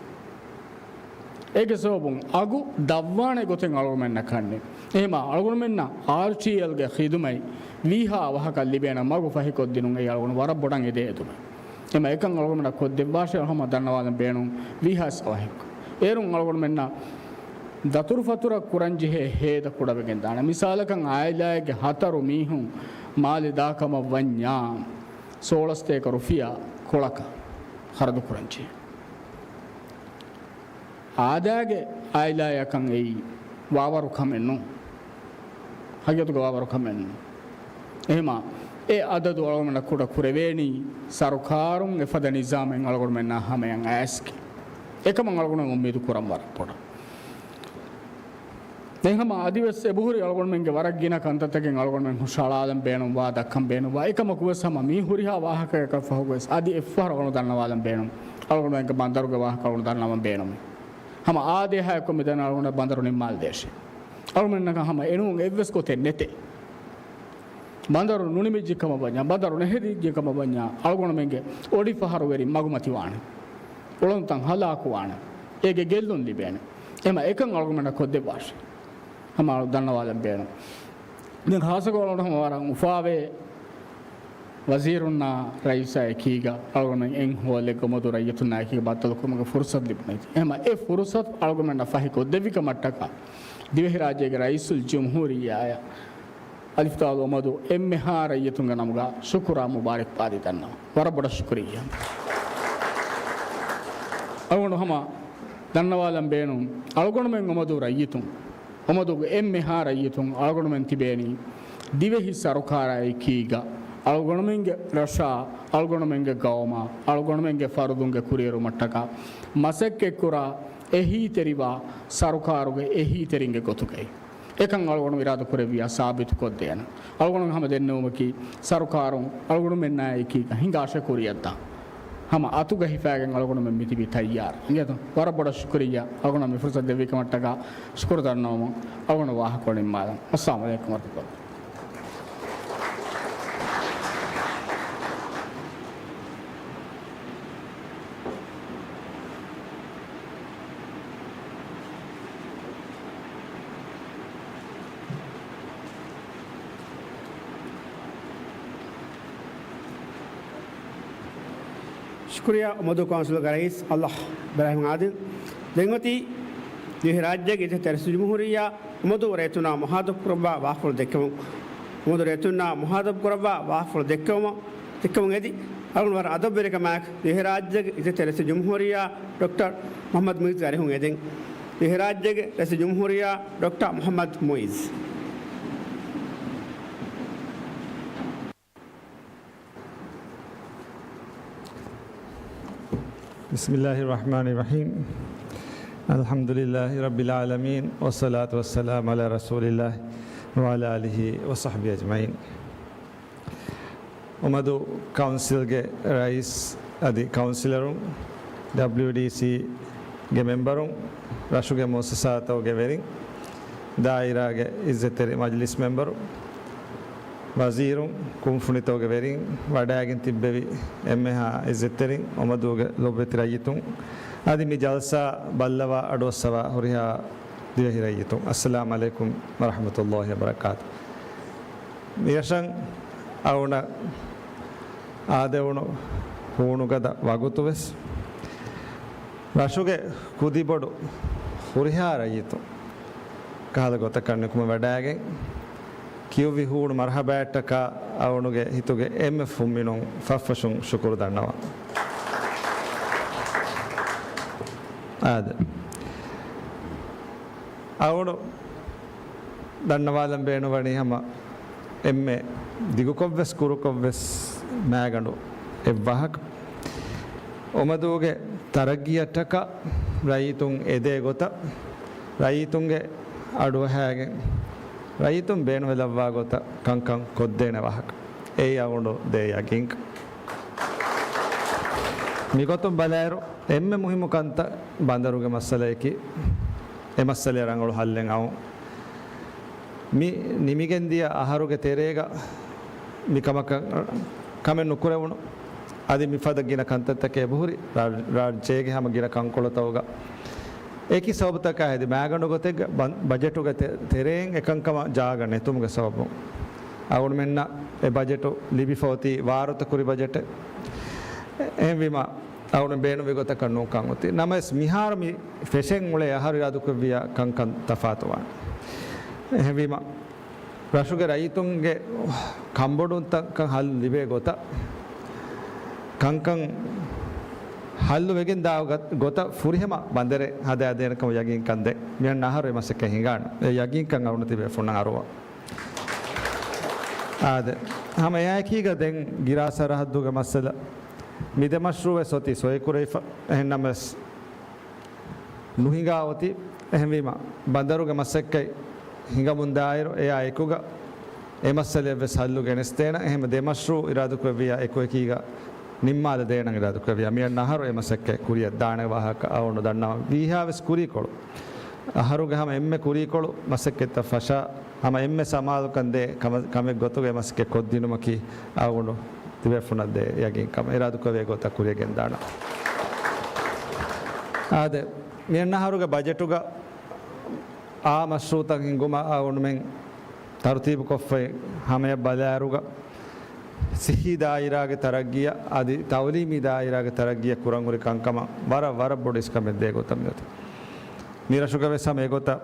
އޭގެ ސަބަބުން އަގު ދަށްވާނެ ގޮތެއް އަޅުގަނޑުމެންނަށް ކަންނެތް. އެހެމާ، އަޅުގަނޑުމެންނަށް އާރްޓީއެލްގެ ޚިދުމަތް ވީހާ އަވަހަކަށް ލިބޭނެ މަގު ފަހިކޮށްދިނުން އެއީ އަޅުގަނޑު ވަރަށް ބޮޑަށް އެދޭ އެދުމެއް. އެމަ އެކަން އަޅުގަނޑަށް ކޮށްދެއްވާށޭ. ހަމަ ދަންނަވާލަން ބޭނުން ވީހާސް އަވަހެއް. އޭރުން އަޅުގަނޑުމެންނަށް ދަތުރުފަތުރަށް ކުރަންޖެހޭ ހޭދަ ކުޑަވެގެން ދާނެ. މިސާލަކަށް އާއިލާއެއްގެ ހަތަރު މީހުން މާލެ ދާ ކަމަށް ވަންޏާ، ސޯޅަސް ތޭކަ ރުފިޔާ ކޮޅަކަށް ޚަރަދު ކުރަންޖެހޭ. އާދައިގެ އާއިލާއަކަށް އެއީ ވާވަރު ކަމެއް ނޫން. ހަގީގަތުގަ ވާވަރު ކަމެއް ނޫން. އެހެމާ، އެ އަދަދު އަޅުގަނޑަށް ކުޑަ ކުރެވޭނީ ސަރުކާރުން އެފަދަ ނިޒާމެއް އަޅުގަނޑުމެންނާ ހަމަޔަށް އައިސްގެން. އެކަމަށް އަޅުގަނޑު އުއްމީދު ކުރަން ވަރަށް ބޮޑަށް. ދެން ހަމަ އަދިވެސް އެބަހުރި އަޅުގަނޑުމެންގެ ވަރަށް ގިނަ ކަންތައްތަކެއް އަޅުގަނޑުމެން ހުށަހަޅާލަން ބޭނުންވާ، ދައްކަން ބޭނުންވާ. އެކަމަކުވެސް ހަމަ މި ހުރިހާ ވާހަކައަކަށް ފަހުގަވެސް އަދި އެއްފަހަރު އަޅުގަނޑު ދަންނަވާލަން ބޭނުން. އަޅުގަނޑުމެންގެ ބަނދަރުގެ ވާހަކަ އަޅުގަނޑު ދަންނަވަން ބޭނުމޭ. ހަމަ އާދޭހާއެއްކޮށް މިދަނީ އަޅުގަނޑަށް ބަނދަރު ނިންމާލަދޭށޭ. އަޅުގަނޑުމެންނަކަށް ހަމަ އެނޫން އެއްވެސް ގޮތެއް ނެތޭ. ބަނދަރު ނުނިމިއްޖެ ކަމަށް ވަންޏާ، ބަނދަރު ނެހެދިއްޖެ ކަމަށް ވަންޏާ، އަޅުގަނޑުމެންގެ އޮޑިފަހަރުވެރިން މަގުމަތިވާނެ. އުޅަނދުތައް ހަލާކުވާނެ. އޭގެ ގެއްލުން ލިބޭނެ. އެމަ އެކަން އަޅުގަނޑަށް ކޮށްދެއްވާށޭ. ހަމަ އަޅު ދަންނަވާލަން ބޭނުން. ދެން ޚާއްޞަކޮށް އަޅުގަނޑު ހަމަ ވަރަށް އުފާވޭ، ވަޒީރުންނާ ރައީސާ އެކީގަ އަޅުގަނޑު އެއް ހޯލެއްގަ އޮމަދޫ ރައްޔިތުންނާ އެކީގަ ބައްދަލުކުރުމުގެ ފުރުސަތު ލިބުނީތީ. އެހެމަ އެ ފުރުސަތު އަޅުގަނޑުމެންނަށް ފަހި ކޮށްދެއްވި ކަމަށްޓަކާ ދިވެހިރާއްޖޭގެ ރައީސުލް ޖުމްހޫރިއްޔާއަށް އަލިފުތާލު އޮމަދޫ އެންމެހާ ރައްޔިތުންގެ ނަމުގަ ޝުކުރާ މުބާރިކްބާދީ ދަންނަވަން. ވަރަށް ބޮޑަށް ޝުކުރިއްޔާ. އަޅުގަނޑު ހަމަ ދަންނަވާލަން ބޭނުން، އަޅުގަނޑުމެން އޮމަދޫ ރައްޔިތުން، އޮމަދޫގެ އެންމެހާ ރައްޔިތުން އަޅުގަނޑުމެން ތިބޭނީ ދިވެހި ސަރުކާރާ އެކީގަ، އަޅުގަނޑުމެންގެ ރަށާ، އަޅުގަނޑުމެންގެ ގައުމާ، އަޅުގަނޑުމެންގެ ފަރުދުންގެ ކުރިއެރުމަށްޓަކާ މަސައްކަތްކުރާ އެހީތެރިވާ ސަރުކާރުގެ އެހީތެރިންގެ ގޮތުގައި. އެކަން އަޅުގަނޑު އިރާދަކުރެއްވިއްޔާ ސާބިތުކޮށްދޭނަން. އަޅުގަނޑު ހަމަ ދެންނެވުމަކީ، ސަރުކާރުން އަޅުގަނޑުމެންނާ އެކީގަ ހިނގާ ޝުކުރިއްޔާ ދާން. ހަމަ އަތުގަ ހިފާގެން އަޅުގަނޑުމެން މިތިބީ ތައްޔާރު. އިނގޭތޯ؟ ވަރަށް ބޮޑަށް ޝުކުރިއްޔާ އަޅުގަނޑަށް މި ފުރުސަތު ދެއްވި ކަމަށްޓަކާ ޝުކުރު ދަންނަވަމުން އަޅުގަނޑު ވާހަކަ ނިންމާލަން. އައްސަލާމު ޢަލައިކުމް ވަރަޙްމަތުﷲ. ޝުކުރިއްޔާ އޮމަދޫ ކައުންސިލްގެ ރައީސް އައްލާހް އިބްރާހިމް އާދިލް. ދެން އޮތީ ދިވެހިރާއްޖޭގެ އިއްޒަތްތެރި ރައީސުލްޖުމްހޫރިއްޔާ އޮމަދޫ ރައްޔިތުންނާ މުހާތަބްކުރައްވާ ވާހަކަފުޅު ދެއްކެވުން. އޮމަދޫ ރައްޔިތުންނާ މުހާތަބްކުރައްވާ ވާހަކަފުޅު ދެއްކެވުމަށް، ދެއްކެވުން އެދި، އަޅުގަނޑު ވަރަށް އަދަބުވެރިކަމާއެކު ދިވެހިރާއްޖޭގެ އިއްޒަތްތެރި ރައީސުލްޖުމްހޫރިއްޔާ ޑޮކްޓަރ މުޙައްމަދު މުޢިއްޒު އަރިހުން އެދެން. ދިވެހިރާއްޖޭގެ ރައީސުލްޖުމްހޫރިއްޔާ ޑޮކްޓަރ މުޙައްމަދު މުޢިއްޒު. بسم الله الرحمن الرحيم. الحمد لله رب العالمين، والصلاة والسلام على رسول الله وعلى آله وصحبه أجمعين. އޮމަދޫ ކައުންސިލްގެ ރައީސް އަދި ކައުންސިލަރުން، ޑަބްލިޔުޑީސީގެ މެމްބަރުން، ރަށުގެ މުއައްސަސާތަކުގެ ވެރިން، ދާއިރާގެ އިއްޒަތްތެރި މަޖިލިސް މެމްބަރު، ވަޒީރުން، ކުންފުނިތަކުގެ ވެރިން، ވަޑައިގެން ތިއްބެވި އެންމެހާ އިއްޒަތްތެރިން، އޮމަދޫގެ ލޮބުވެތި ރައްޔިތުން، އަދި މި ޖަލްސާ ބައްލަވާ އަޑުއައްސަވާ ހުރިހާ ދިވެހި ރައްޔިތުން، އައްސަލާމު ޢަލައިކުމް ވަރަޙްމަތުﷲ ވަބަރަކާތު. މިރަށަށް އައުނަ އާދެވުނު ހޫނުގަދަ ވަގުތުވެސް، ރަށުގެ ކުދިބޮޑު ހުރިހާ ރައްޔިތުން ކަހަލަ ގޮތަކަށް ނިކުމެވަޑައިގެން، ކިޔުއްވި ހޫނު މަރުޙަބާއަށްޓަކާ އައުނުގެ ހިތުގެ އެންމެ ފުންމިނުން ފަށްފަށުން ޝުކުރު ދަންނަވަން. އާދެ. އައުނު ދަންނަވާލަން ބޭނުންވަނީ ހަމަ އެންމެ ދިގުކޮށްވެސް ކުރުކޮށްވެސް މާގަނޑު އެއްވާހަކަ. އޮމަދޫގެ ތަރައްގީއަށްޓަކާ ރައްޔިތުން އެދޭ ގޮތަށް، ރައްޔިތުންގެ އަޑުއަހައިގެން، ރައްޔިތުން ބޭނުންވެލައްވާ ގޮތަށް ކަންކަން ކޮށްދޭނެ ވާހަކަ. އެއީ އަޅުގަނޑު ދޭ ޔަގީންކަން. މިގޮތުން ބަލާއިރު، އެންމެ މުހިއްމު ކަންތައް ބަނދަރުގެ މައްސަލަޔަކީ. އެ މައްސަލައަށް ރަނގަޅު ހައްލެއް އައުން. މި ނިމިގެންދިޔަ އަހަރުގެ ތެރޭގަ މި ކަމަކަށް ކަމެއް ނުކުރެވުނު. އަދި މިފަދަ ގިނަ ކަންތައްތަކެއް އެބަހުރި ރާ-، ރާއްޖޭގެ ހަމަ ގިނަ ކަންކޮޅުތައް އޮގާ. އެކި ސަބަބުތަކާ ހެދި މާގަނޑު ގޮތެއްގަ ބަ-، ބަޖެޓުގެ ތެ-، ތެރެއިން އެކަންކަމަށް ޖާގަ ނެތުމުގެ ސަބަބުން އަޅުގަނޑުމެންނަށް އެ ބަޖެޓު ލިބިފަ އޮތީ ވާރުތަކުރި ބަޖެޓެއް. އެހެންވީމަ، އަޅުގަނޑު ބޭނުންވި ގޮތަކަށް ނޫންކަން އޮތީ. ނަމަވެސް، މިހާރު މި ފެށެން އުޅޭ އަހަރު އިރާދަކުރެއްވިޔާ ކަންކަން ތަފާތުވާނެ. އެހެންވީމަ، ރަށުގެ ރައްޔިތުންގެ ކަންބޮޑުންތަކަށް ހައްލު ލިބޭ ގޮތަށް، ކަންކަން ހައްލު ވެގެން ދާ ގޮ-، ގޮތަށް ފުރިހަމަ ބަނދަރެއް ހަދާދޭނެ ކަމަށް ޔަގީންކަން ދޭ. މިއަންނަ އަހަރު އެ މަސައްކަތް ހިނގާނެ. އެ ޔަގީންކަން އަޅުގަނޑު ތިބޭފުޅުންނަށް އަރުވާ. އާދެ، ހަމަ އެއާއެކީގަ ދެން ގިރާ ސަރަހައްދުގެ މައްސަލަ، މި ދެ މަޝްރޫއެއް އޮތީ ސޮއިކުރެވިފަ. އެހެންނަމަވެސް، ނުހިނގާ އޮތީ. އެހެންވީމަ، ބަނދަރުގެ މަސައްކަތް ހިނގަމުންދާއިރު، އެއާ އެކުގަ އެ މައްސަލައަށްވެސް ހައްލު ގެނެސްދޭނަން. އެހެން ދެ މަޝްރޫއު އިރާދަކުރެއްވިޔާ އެކުއެކީގަ ނިންމާލަދޭނަން އިރާދަކުރެއްވިޔާ. މިއަންނަ އަހަރު އެ މަސައްކަތް ކުރިއަށް ދާނެ ވާހަކަ އަޅުގަނޑު ދަންނަވަން. ވީހާވެސް ކުރީކޮޅު، އަހަރުގެ ހަމަ އެންމެ ކުރީކޮޅު މަސައްކަތްތައް ފަށާ، ހަމަ އެންމެ ސަމާލުކަން ދޭ ކަމެއް، ކަމެއް ގޮތުގަ އެ މަސައްކަތް ކޮށްދިނުމަކީ އަޅުގަނޑު ތިބޭފުޅުންނަށް ދޭ ޔަގީންކަމެއް. އިރާދަކުރެއްވި ގޮތަށް ކުރިއަށް ގެންދާނަން. އާދެ، މިއަންނަ އަހަރުގެ ބަޖެޓުގަ އާ މަޝްރޫއުތައް ހިންގުމަށް އަޅުގަނޑުމެން ތަރުތީބުކޮށްފައި ހަމަޔަށް ބަލާއިރުގަ، ސިއްހީ ދާއިރާގެ ތަރައްގީއަށް އަދި ތައުލީމީ ދާއިރާގެ ތަރައްގީއަށް ކުރަން ހުރި ކަންކަމަށް ވަރަށް، ވަރަށް ބޮޑު އިސްކަމެއް ދޭ ގޮތަށް މިއޮތީ. މިރަށުގަ ވެސް ހަމަ އެގޮތަށް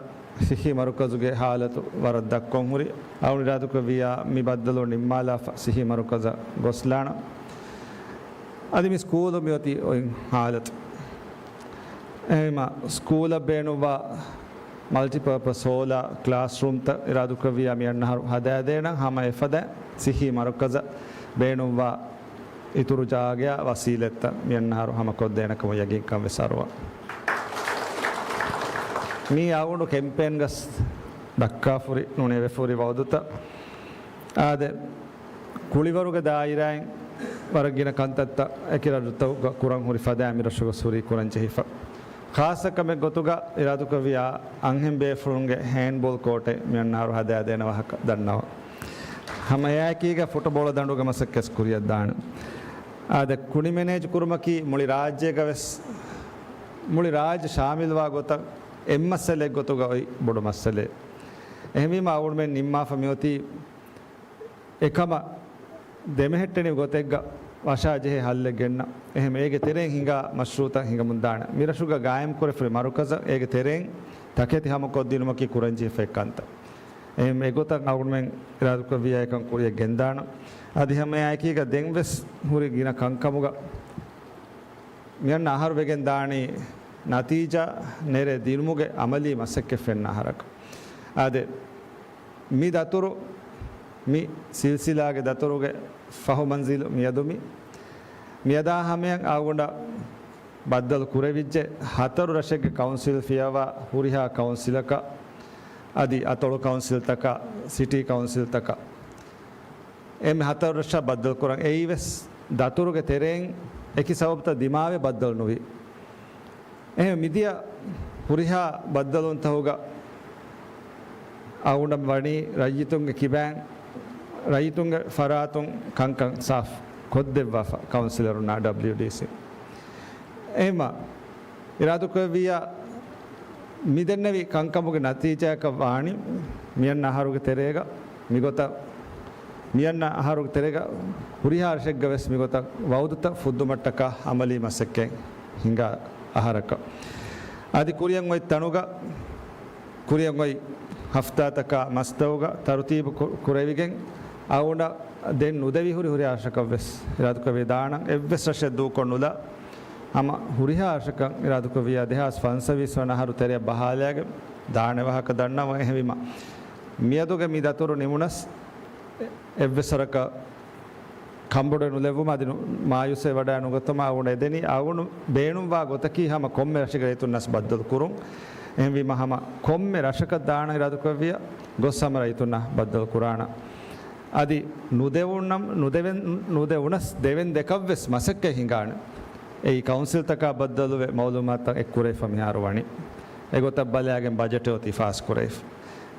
ސިއްހީ މަރުކަޒުގެ ހާލަތު ވަރަށް ދަށްކޮށް ހުރި. އަޅުގަނޑު އިރާދަކުރެއްވިޔާ މި ބައްދަލު ނިންމާލާފަ ސިއްހީ މަރުކަޒަށް ގޮސްލާނަން. އަދި މި ސްކޫލު މިއޮތީ އޮތް ހާލަތު. އެހެންވީމަ، ސްކޫލަށް ބޭނުންވާ މަލްޓިޕާޕަސް ހޯލާ ކްލާސްރޫމްތައް އިރާދަކުރެއްވިޔާ މިއަންނަ އަހަރު ހަދާދޭނަން. ހަމަ އެފަދަ ސިއްހީ މަރުކަޒަށް ބޭނުންވާ އިތުރު ޖާގަޔާ ވަސީލަތްތައް މިއަންނަ އަހަރު ހަމަކޮށްދޭނެ ކަމަށް ޔަގީންކަން ވެސް އަރުވާ. މީ އަޅުގަނޑު ކެމްޕޭންގަސް ދައްކާފުރި ނޫނީ އެބަފުރި ވައުދުތައް. އާދެ، ކުޅިވަރުގެ ދާއިރާއިން ވަރަށް ގިނަ ކަންތައްތައް އެކި ރަށުތަކުގަ ކުރަން ހުރި ފަދައިން މި ރަށުގަސް ހުރީ ކުރަން ޖެހިފަ. ޚާއްޞަ ކަމެއް ގޮތުގަ އިރާދަކުރެއްވިޔާ އަންހެން ބޭފުޅުންގެ ހޭންޑްބޯލް ކޯޓެއް މިއަންނަ އަހަރު ހަދާދޭނެ ވާހަކަ ދަންނަވަން. ހަމަ އެއާއެކީގަ ފުޓުބޯޅަ ދަނޑުގެ މަސައްކަތް ކުރިއަށް ދާނެ. އާދެ، ކުނި މެނޭޖް ކުރުމަކީ މުޅި ރާއްޖޭގަ ވެސް، މުޅި ރާއްޖެ ޝާމިލްވާ ގޮތަށް އެއް މައްސަލައެއް ގޮތުގަ އޮތް ބޮޑު މައްސަލައެއް. އެހެންވީމަ އަޅުގަނޑުމެން ނިންމާފަ މިއޮތީ އެކަމަށް ދެމެހެއްޓެނި ގޮތެއްގަ ވަށާ ޖެހޭ ހައްލެއް ގެންނަ. އެހެން އޭގެ ތެރެއިން ހިނގާ މަޝްރޫއުތައް ހިނގަމުން ދާނެ. މިރަށުގަ ގާއިމްކުރެފުރި މަރުކަޒަށް އޭގެ ތެރެއިން ތަކެތި ހަމަކޮށްދިނުމަކީ ކުރަންޖެހިފައި ކަންތައް. އެހެން އެގޮތަށް އަޅުގަނޑުމެން އިރާދަކުރެއްވިޔާ އެކަން ކުރިއަށް ގެންދާނަން. އަދި ހަމައެއާއެކީގަ ދެން ވެސް ހުރި ގިނަ ކަންކަމުގަ މިއަންނަ އަހަރު ވެގެން ދާނީ ނަތީޖާ ނެރެ ދިނުމުގެ އަމަލީ މަސައްކަތް ފެންނަ އަހަރަކަށް. އާދެ، މި ދަތުރު މި ސިލްސިލާގެ ދަތުރުގެ ފަހު މަންޒިލު މިއަދު މި، މިއަދާ ހަމަޔަށް އަޅުގަނޑަށް ބައްދަލު ކުރެވިއްޖެ ހަތަރު ރަށެއްގެ ކައުންސިލް ފިޔަވާ ހުރިހާ ކައުންސިލަކަށް، އަދި އަތޮޅު ކައުންސިލްތަކަށް، ސިޓީ ކައުންސިލްތަކަށް، އެންމެ ހަތަރު ރަށަށް ބައްދަލު ކުރަން. އެއީ ވެސް ދަތުރުގެ ތެރެއިން އެކި ސަބަބުތައް ދިމާވެ ބައްދަލު ނުވި. އެހެން މިދިޔަ ހުރިހާ ބައްދަލުންތަހުގަ އަޅުގަނޑަށް ވަނީ ރައްޔިތުންގެ ކިބައިން ރައްޔިތުންގެ ފަރާތުން ކަންކަން ސާފު ކޮށްދެއްވާފަ ކައުންސިލަރުންނާ ޑަބްލިޔުޑީސީ. އެހެންމަ އިރާދަކުރެއްވިއްޔާ މިދެންނެވި ކަންކަމުގެ ނަތީޖާއަކަށް ވާނީ މިއަންނަ އަހަރުގެ ތެރޭގަ މިގޮތަށް، މިއަންނަ އަހަރުގެ ތެރޭގަ ހުރިހާ ރަށެއްގަ ވެސް މިގޮތަށް ވައުދުތައް ފުއްދުމަށްޓަކާ އަމަލީ މަސައްކަތް ހިނގާ އަހަރަކަށް. އަދި ކުރިއަށް އޮތް ތަނުގަ، ކުރިއަށް އޮތް ހަފްތާތަކާ މަސްތައުގަ ތަރުތީބު ކު-، ކުރެވިގެން އަޅުގަނޑަށް ދެން ނުދެވި ހުރި ހުރިހާ ރަށަކަށް ވެސް އިރާދަކުރެއްވި ދާނަން. އެއްވެސް ރަށެއް ދޫކޮށް ނުލާ ހަމަ ހުރިހާ ރަށަކަށް އިރާދަކުރެއްވިއްޔާ ދެހާސް ފަންސަވީސް ވަނަ އަހަރު ތެރެއަށް ބަހާލައިގެން ދާނެ ވާހަކަ ދަންނަވަން. އެހެންވީމަ މިއަދުގެ މި ދަތުރު ނިމުނަސް އެއްވެސް ވަރަކަށް ކަންބޮޑުވެ ނުލެއްވުމަށް އަދި ނު-، މާޔޫސްވެ ވަޑައި ނުގަތުމަށް އަޅުގަނޑު އެދެނީ. އަޅުގަނޑު ބޭނުންވާ ގޮތަކީ ހަމަ ކޮންމެ ރަށެއްގެ ރައްޔިތުންނަސް ބައްދަލު ކުރުން. އެހެންވީމަ ހަމަ ކޮންމެ ރަށަކަށް ދާނަ އިރާދަކުރެއްވިއްޔާ ގޮސް ހަމަ ރައްޔިތުންނަށް ބައްދަލު ކުރާނަ. އަދި ނުދެވުނަމް-، ނުދެވެން-، ނުދެވުނަސް ދެވެން ދެކަށްވެސް މަސައްކަތް ހިނގާނެ. އެއީ ކައުންސިލްތަކާ ބައްދަލުވެ މައުލޫމާތުތައް އެއްކުރެވިފަ މިހާރު ވަނީ. އެގޮތަށް ބަލާގެން ބަޖެޓެއް އޮތީ ފާސްކުރެވިފަ.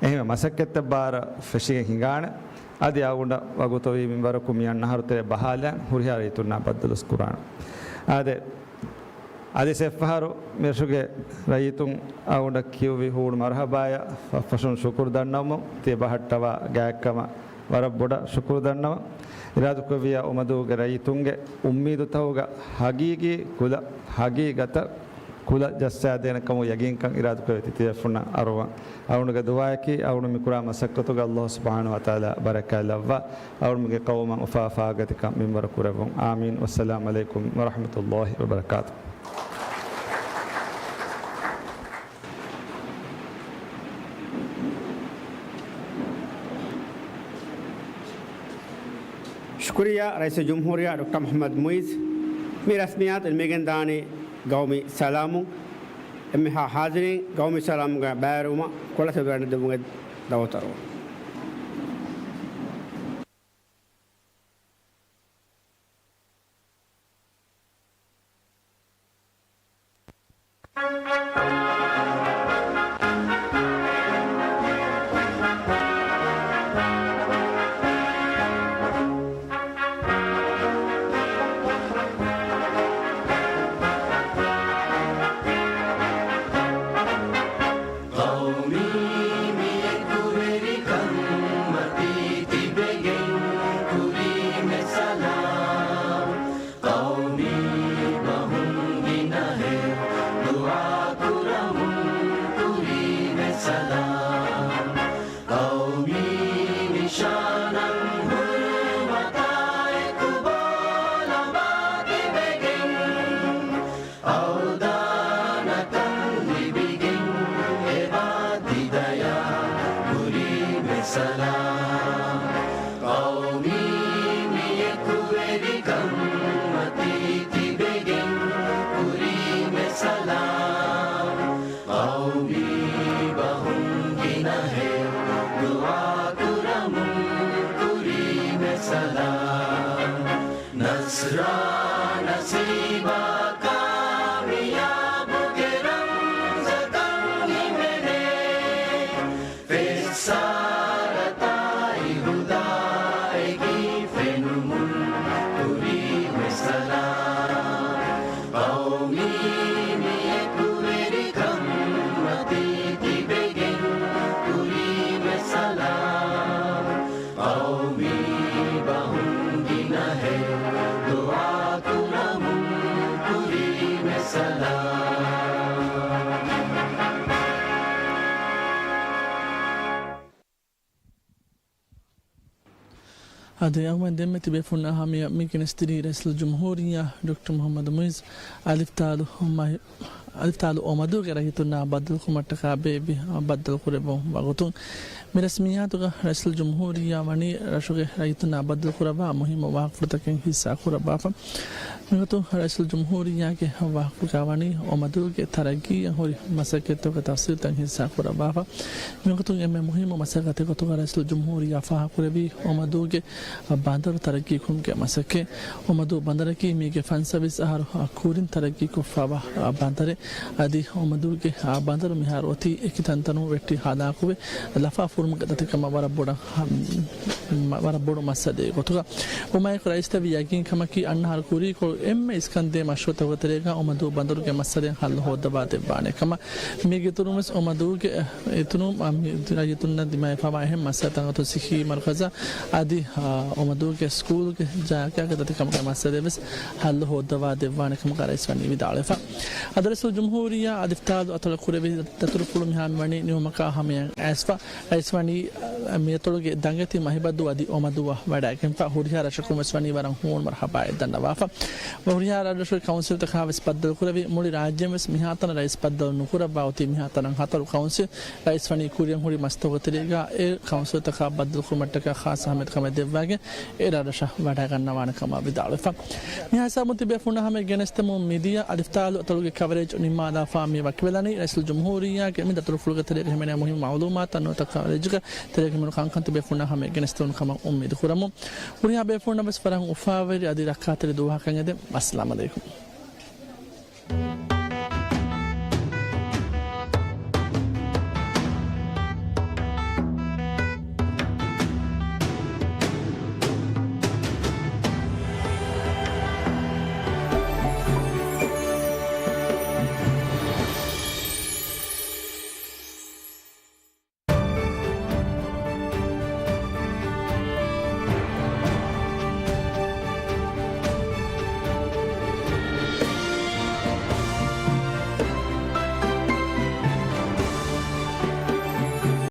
އެހެންވެ، މަސައްކަތްތައް ބާރަށް ފެށިގެން ހިނގާނެ. އަދި އަޅުގަނޑަށް ވަގުތުވީ މިންވަރަކު މި އަންނަ އަހަރު ތެރޭ ބަހާލަން ހުރިހާ ރައްޔިތުންނާ ބައްދަލުވެސް ކުރާނެ. އާދެ، އަދި ސެއްފަހަރު މިރަށުގެ ރައްޔިތުން އަޅުގަނޑަށް ކިޔުއްވި ހޫނު މަރުހަބާޔަށް ފަށްފަށުން ޝުކުރު ދަންނަވަމުން، ތިޔަ ބަހައްޓަވާ ގާތްކަމަށް ވަރަށް ބޮޑަށް ޝުކުރު ދަންނަވަން. އިރާދަކުރެއްވިއްޔާ އޮމަދޫގެ ރައްޔިތުންގެ އުއްމީދުތަކުގަ ހަގީގީ ކުލަ، ހަގީގަތަށް ކުލަ ޖައްސާދޭނެ ކަމުގެ ޔަގީންކަން އިރާދަކުރެއްވި ތިޔަފުންނަށް އަރުވަން. އަޅުގަނޑުގެ ދުޢާއަކީ، އަޅުގަނޑު މި ކުރާ މަސައްކަތުގަ ﷲ ސުބްޙާނަހޫ ވަތަޢާލާ ބަރަކާތް ލައްވާ، އަޅުގަނޑުގެ ޤައުމަށް އުފާ ފާގަތިކަން މިންވަރު ކުރެއްވުން. އާމީން. ވައްސަލާމް ޢަލައިކުމް ވަރަޙްމަތުﷲ ވަބަރަކާތުހު. ޝުކުރިއްޔާ ރައީސުލްޖުމްހޫރިއްޔާ ޑޮކްޓަރ މުޙައްމަދު މުޢިއްޒު. މި ރަސްމިއްޔާތު ނިމިގެންދާނީ ގައުމީ ސަލާމުން. އެންމެހާ ޙާޟިރީން ގައުމީ ސަލާމުގަ ބައިވެރިވުމަށް ކޮޅަށް ތެދުވެގަނެދެއްވުމުގެ ދަޢުވަތު އަރުވަން. ޤައުމީ މި އެކުވެރިކަން މަތީ ތިބެގެން ކުރީމެ ސަލާމް. ޤައުމީ ބަހުން ގިނަހެޔޮ ދުޢާ ކުރަމުން ކުރީމެ ސަލާމް. ޤައުމީ ނިޝާނަށް ހުރުމަތާ އެކު ބޯލަމާ ތިބެގެން އަވަދާންކަން ލިބިގެން އެބާ ތި ދަޔާ ކުރީމެ ސަލާމް. ޤައުމީ މި އެކުވެރިކަން މަތީ ތިބެގެން ކުރީމެ ސަލާމް. ޤައުމީ ބަހުން ގިނަހެޔޮ ދުޢާ ކުރަމުން ކުރީމެ ސަލާމް. ނަޞްރާ ނަސީބާ ކާމިޔާބުގެ ރަމްޒަކަށް ހިމެނޭ. ފެއްސާރަތާއި ހުދާއެކީ ފެނުމުން ކުރީމެ ސަލާމް. ޤައުމީ މި އެކުވެރިކަން މަތީ ތިބެގެން ކުރީމެ ސަލާމް. ޤައުމީ ބަހުން ގިނަހެޔޮ ދުޢާ ކުރަމުން ކުރީމެ ސަލާމް. އަދި އަޅުގަނޑު ދެންމެ ތިބޭފުންނާ ހަމަޔަށް މި ގެނެސްދިނީ ރައީސުލްޖުމްހޫރިއްޔާ ޑޮކްޓަރ މުޙައްމަދު މުޢިއްޒު އަލިފްތާލު މަ-، އަލިފްތާލު އޮމަދޫގެ ރައްޔިތުންނާ ބައްދަލުކުރުމަށްޓަކާ ބޭއްވި ބައްދަލުކުރެއްވުން ވަގުތުން. މި ރަސްމިއްޔާތުގަ ރައީސުލްޖުމްހޫރިއްޔާ ވަނީ ރަށުގެ ރައްޔިތުންނާ ބައްދަލުކުރައްވާ މުހިއްމު ވާހަކަފުޅުތަކެއް ހިއްސާކުރައްވާފަ. މިގޮތުން ރައީސުލްޖުމްހޫރިއްޔާގެ ވާހަކަފުޅުގަ ވަނީ އޮމަދޫގެ ތަރައްގީއަށް ހުރި މަސައްކަތްތަކުގެ ތަފްސީލްތައް ހިއްސާކުރައްވާފަ. މިގޮތުން އެންމެ މުހިއްމު މަސައްކަތެއް ގޮތުގަ ރައީސުލްޖުމްހޫރިއްޔާ ފާހަގަކުރެއްވީ އޮމަދޫގެ ބަނދަރު ތަރައްގީކުރުމުގެ މަސައްކަތް. އޮމަދޫ ބަނދަރަކީ މީގެ ފަންސަވީސް އަހަރު ކުރިން ތަރައްގީކޮށްފައިވާ ބަނދަރެއް. އަދި އޮމަދޫގެ ބަނދަރު މިހާރު އޮތީ އެކި ތަންތަނުން ވެއްޓި ހަލާކުވެ، ލަފާ ފުރުމުގެ ދަތިކަމަށް ވަރަށް ބޮޑަށް، ވަރަށް ބޮޑު މައްސަލައެއް ގޮތުގަ. ވުމާއެކު ރައީސް ދެއްވި ޔަގީންކަމަކީ އަންނަ އަހަރު ކުރީކޮޅު އެންމެ އިސްކަންދޭ މަޝްރޫޢުތަކުގެ ތެރޭގަ އޮމަދޫ ބަނދަރުގެ މައްސަލައިން ހައްލު ހޯއްދަވާ ދެއްވާނެ ކަމަށް. މީގެ އިތުރުން ވެސް އޮމަދޫގެ އިތުރުން މި ރައްޔިތުންނަށް ދިމާވެފައިވާ އެހެން މައްސަލަތައް އަނގަތޮ ސިއްހީ މަރުކަޒާ އަދި، އާ، އޮމަދޫގެ ސްކޫލްގެ ޖާގައިގެ ދަތިކަމުގެ މައްސަލައެއް ވެސް ހައްލު ހޯއްދަވާ ދެއްވާނެ ކަމަކަށް ރައީސް ވަނީ ވިދާޅުވެފަ. އަދި ރައީސުލްޖުމްހޫރިއްޔާ އަލިފްތާލު އަތޮޅަށް ކުރެއްވި ދަތުރުފުޅު މިހާ މިވަނީ ނިމުމަކާ ހަމަޔަށް އައިސްފަ. ރައީސް ވަނީ، އަ، މި އަތޮޅުގެ ދަނގެތި މަހިބަދޫ އަދި އޮމަދޫއަށް ވަޑައިގެންފަ. ހުރިހާ ރަށަކުން ވެސް ވަނީ ވަރަށް ހޫނު މަރުޙަބާއެއް ދަންނަވާފަ. ހުރިހާ ރަށްރަށުގެ ކައުންސިލްތަކާ ވެސް ބައްދަލުކުރެވި، މުޅި ރާއްޖެއިން ވެސް މިހާތަނަށް ރައީސް ބައްދަލު ނުކުރައްވާ އޮތީ މިހާތަނަށް ހަތަރު ކައުންސިލް. ރައީސް ވަނީ ކުރިއަށް ހުރި މަސްތަކުގެ ތެރޭގަ އެ ކައުންސިލްތަކާ ބައްދަލުކުރުމަށްޓަކާ ޚާއްޞަ އަހައްމިޔަތު ކަމެއް ދެއްވާގެން އެ ރަށްރަށަށް ވަޑައިގަންނަވާނެ ކަމަށް ވިދާޅުވެފަ. މި ހިސާބުން ތިބޭފުންނާ ހަމަޔަށް ގެނެސްދެމުން މިދިޔަ އަލިފްތާލު އަތޮޅުގެ ކަވަރޭޖް ނިންމާލާފަ މި ވަކިވެލަނީ. ރައީސުލްޖުމްހޫރިއްޔާގެ މި ދަތުރުފުޅުގެ ތެރޭގަ ހިމެނޭ މުހިއްމު މައުލޫމާތު އަންނަ ކަވަރޭޖްގެ ތެރޭގަ ހިމެނު ކަންކަން ތިބޭފުންނާ ހަމަޔަށް ގެނެސްދެވުނު ކަމަށް އުއްމީދު ކުރަމުން. ހުރިހާ ބޭފުޅުންނަށް ވެސް ވަރަށް އުފާވެރި އަދި ރައްކާތެރި ދުވަހަކަށް އެދެން. އައްސަލާމް އަލައިކުމް.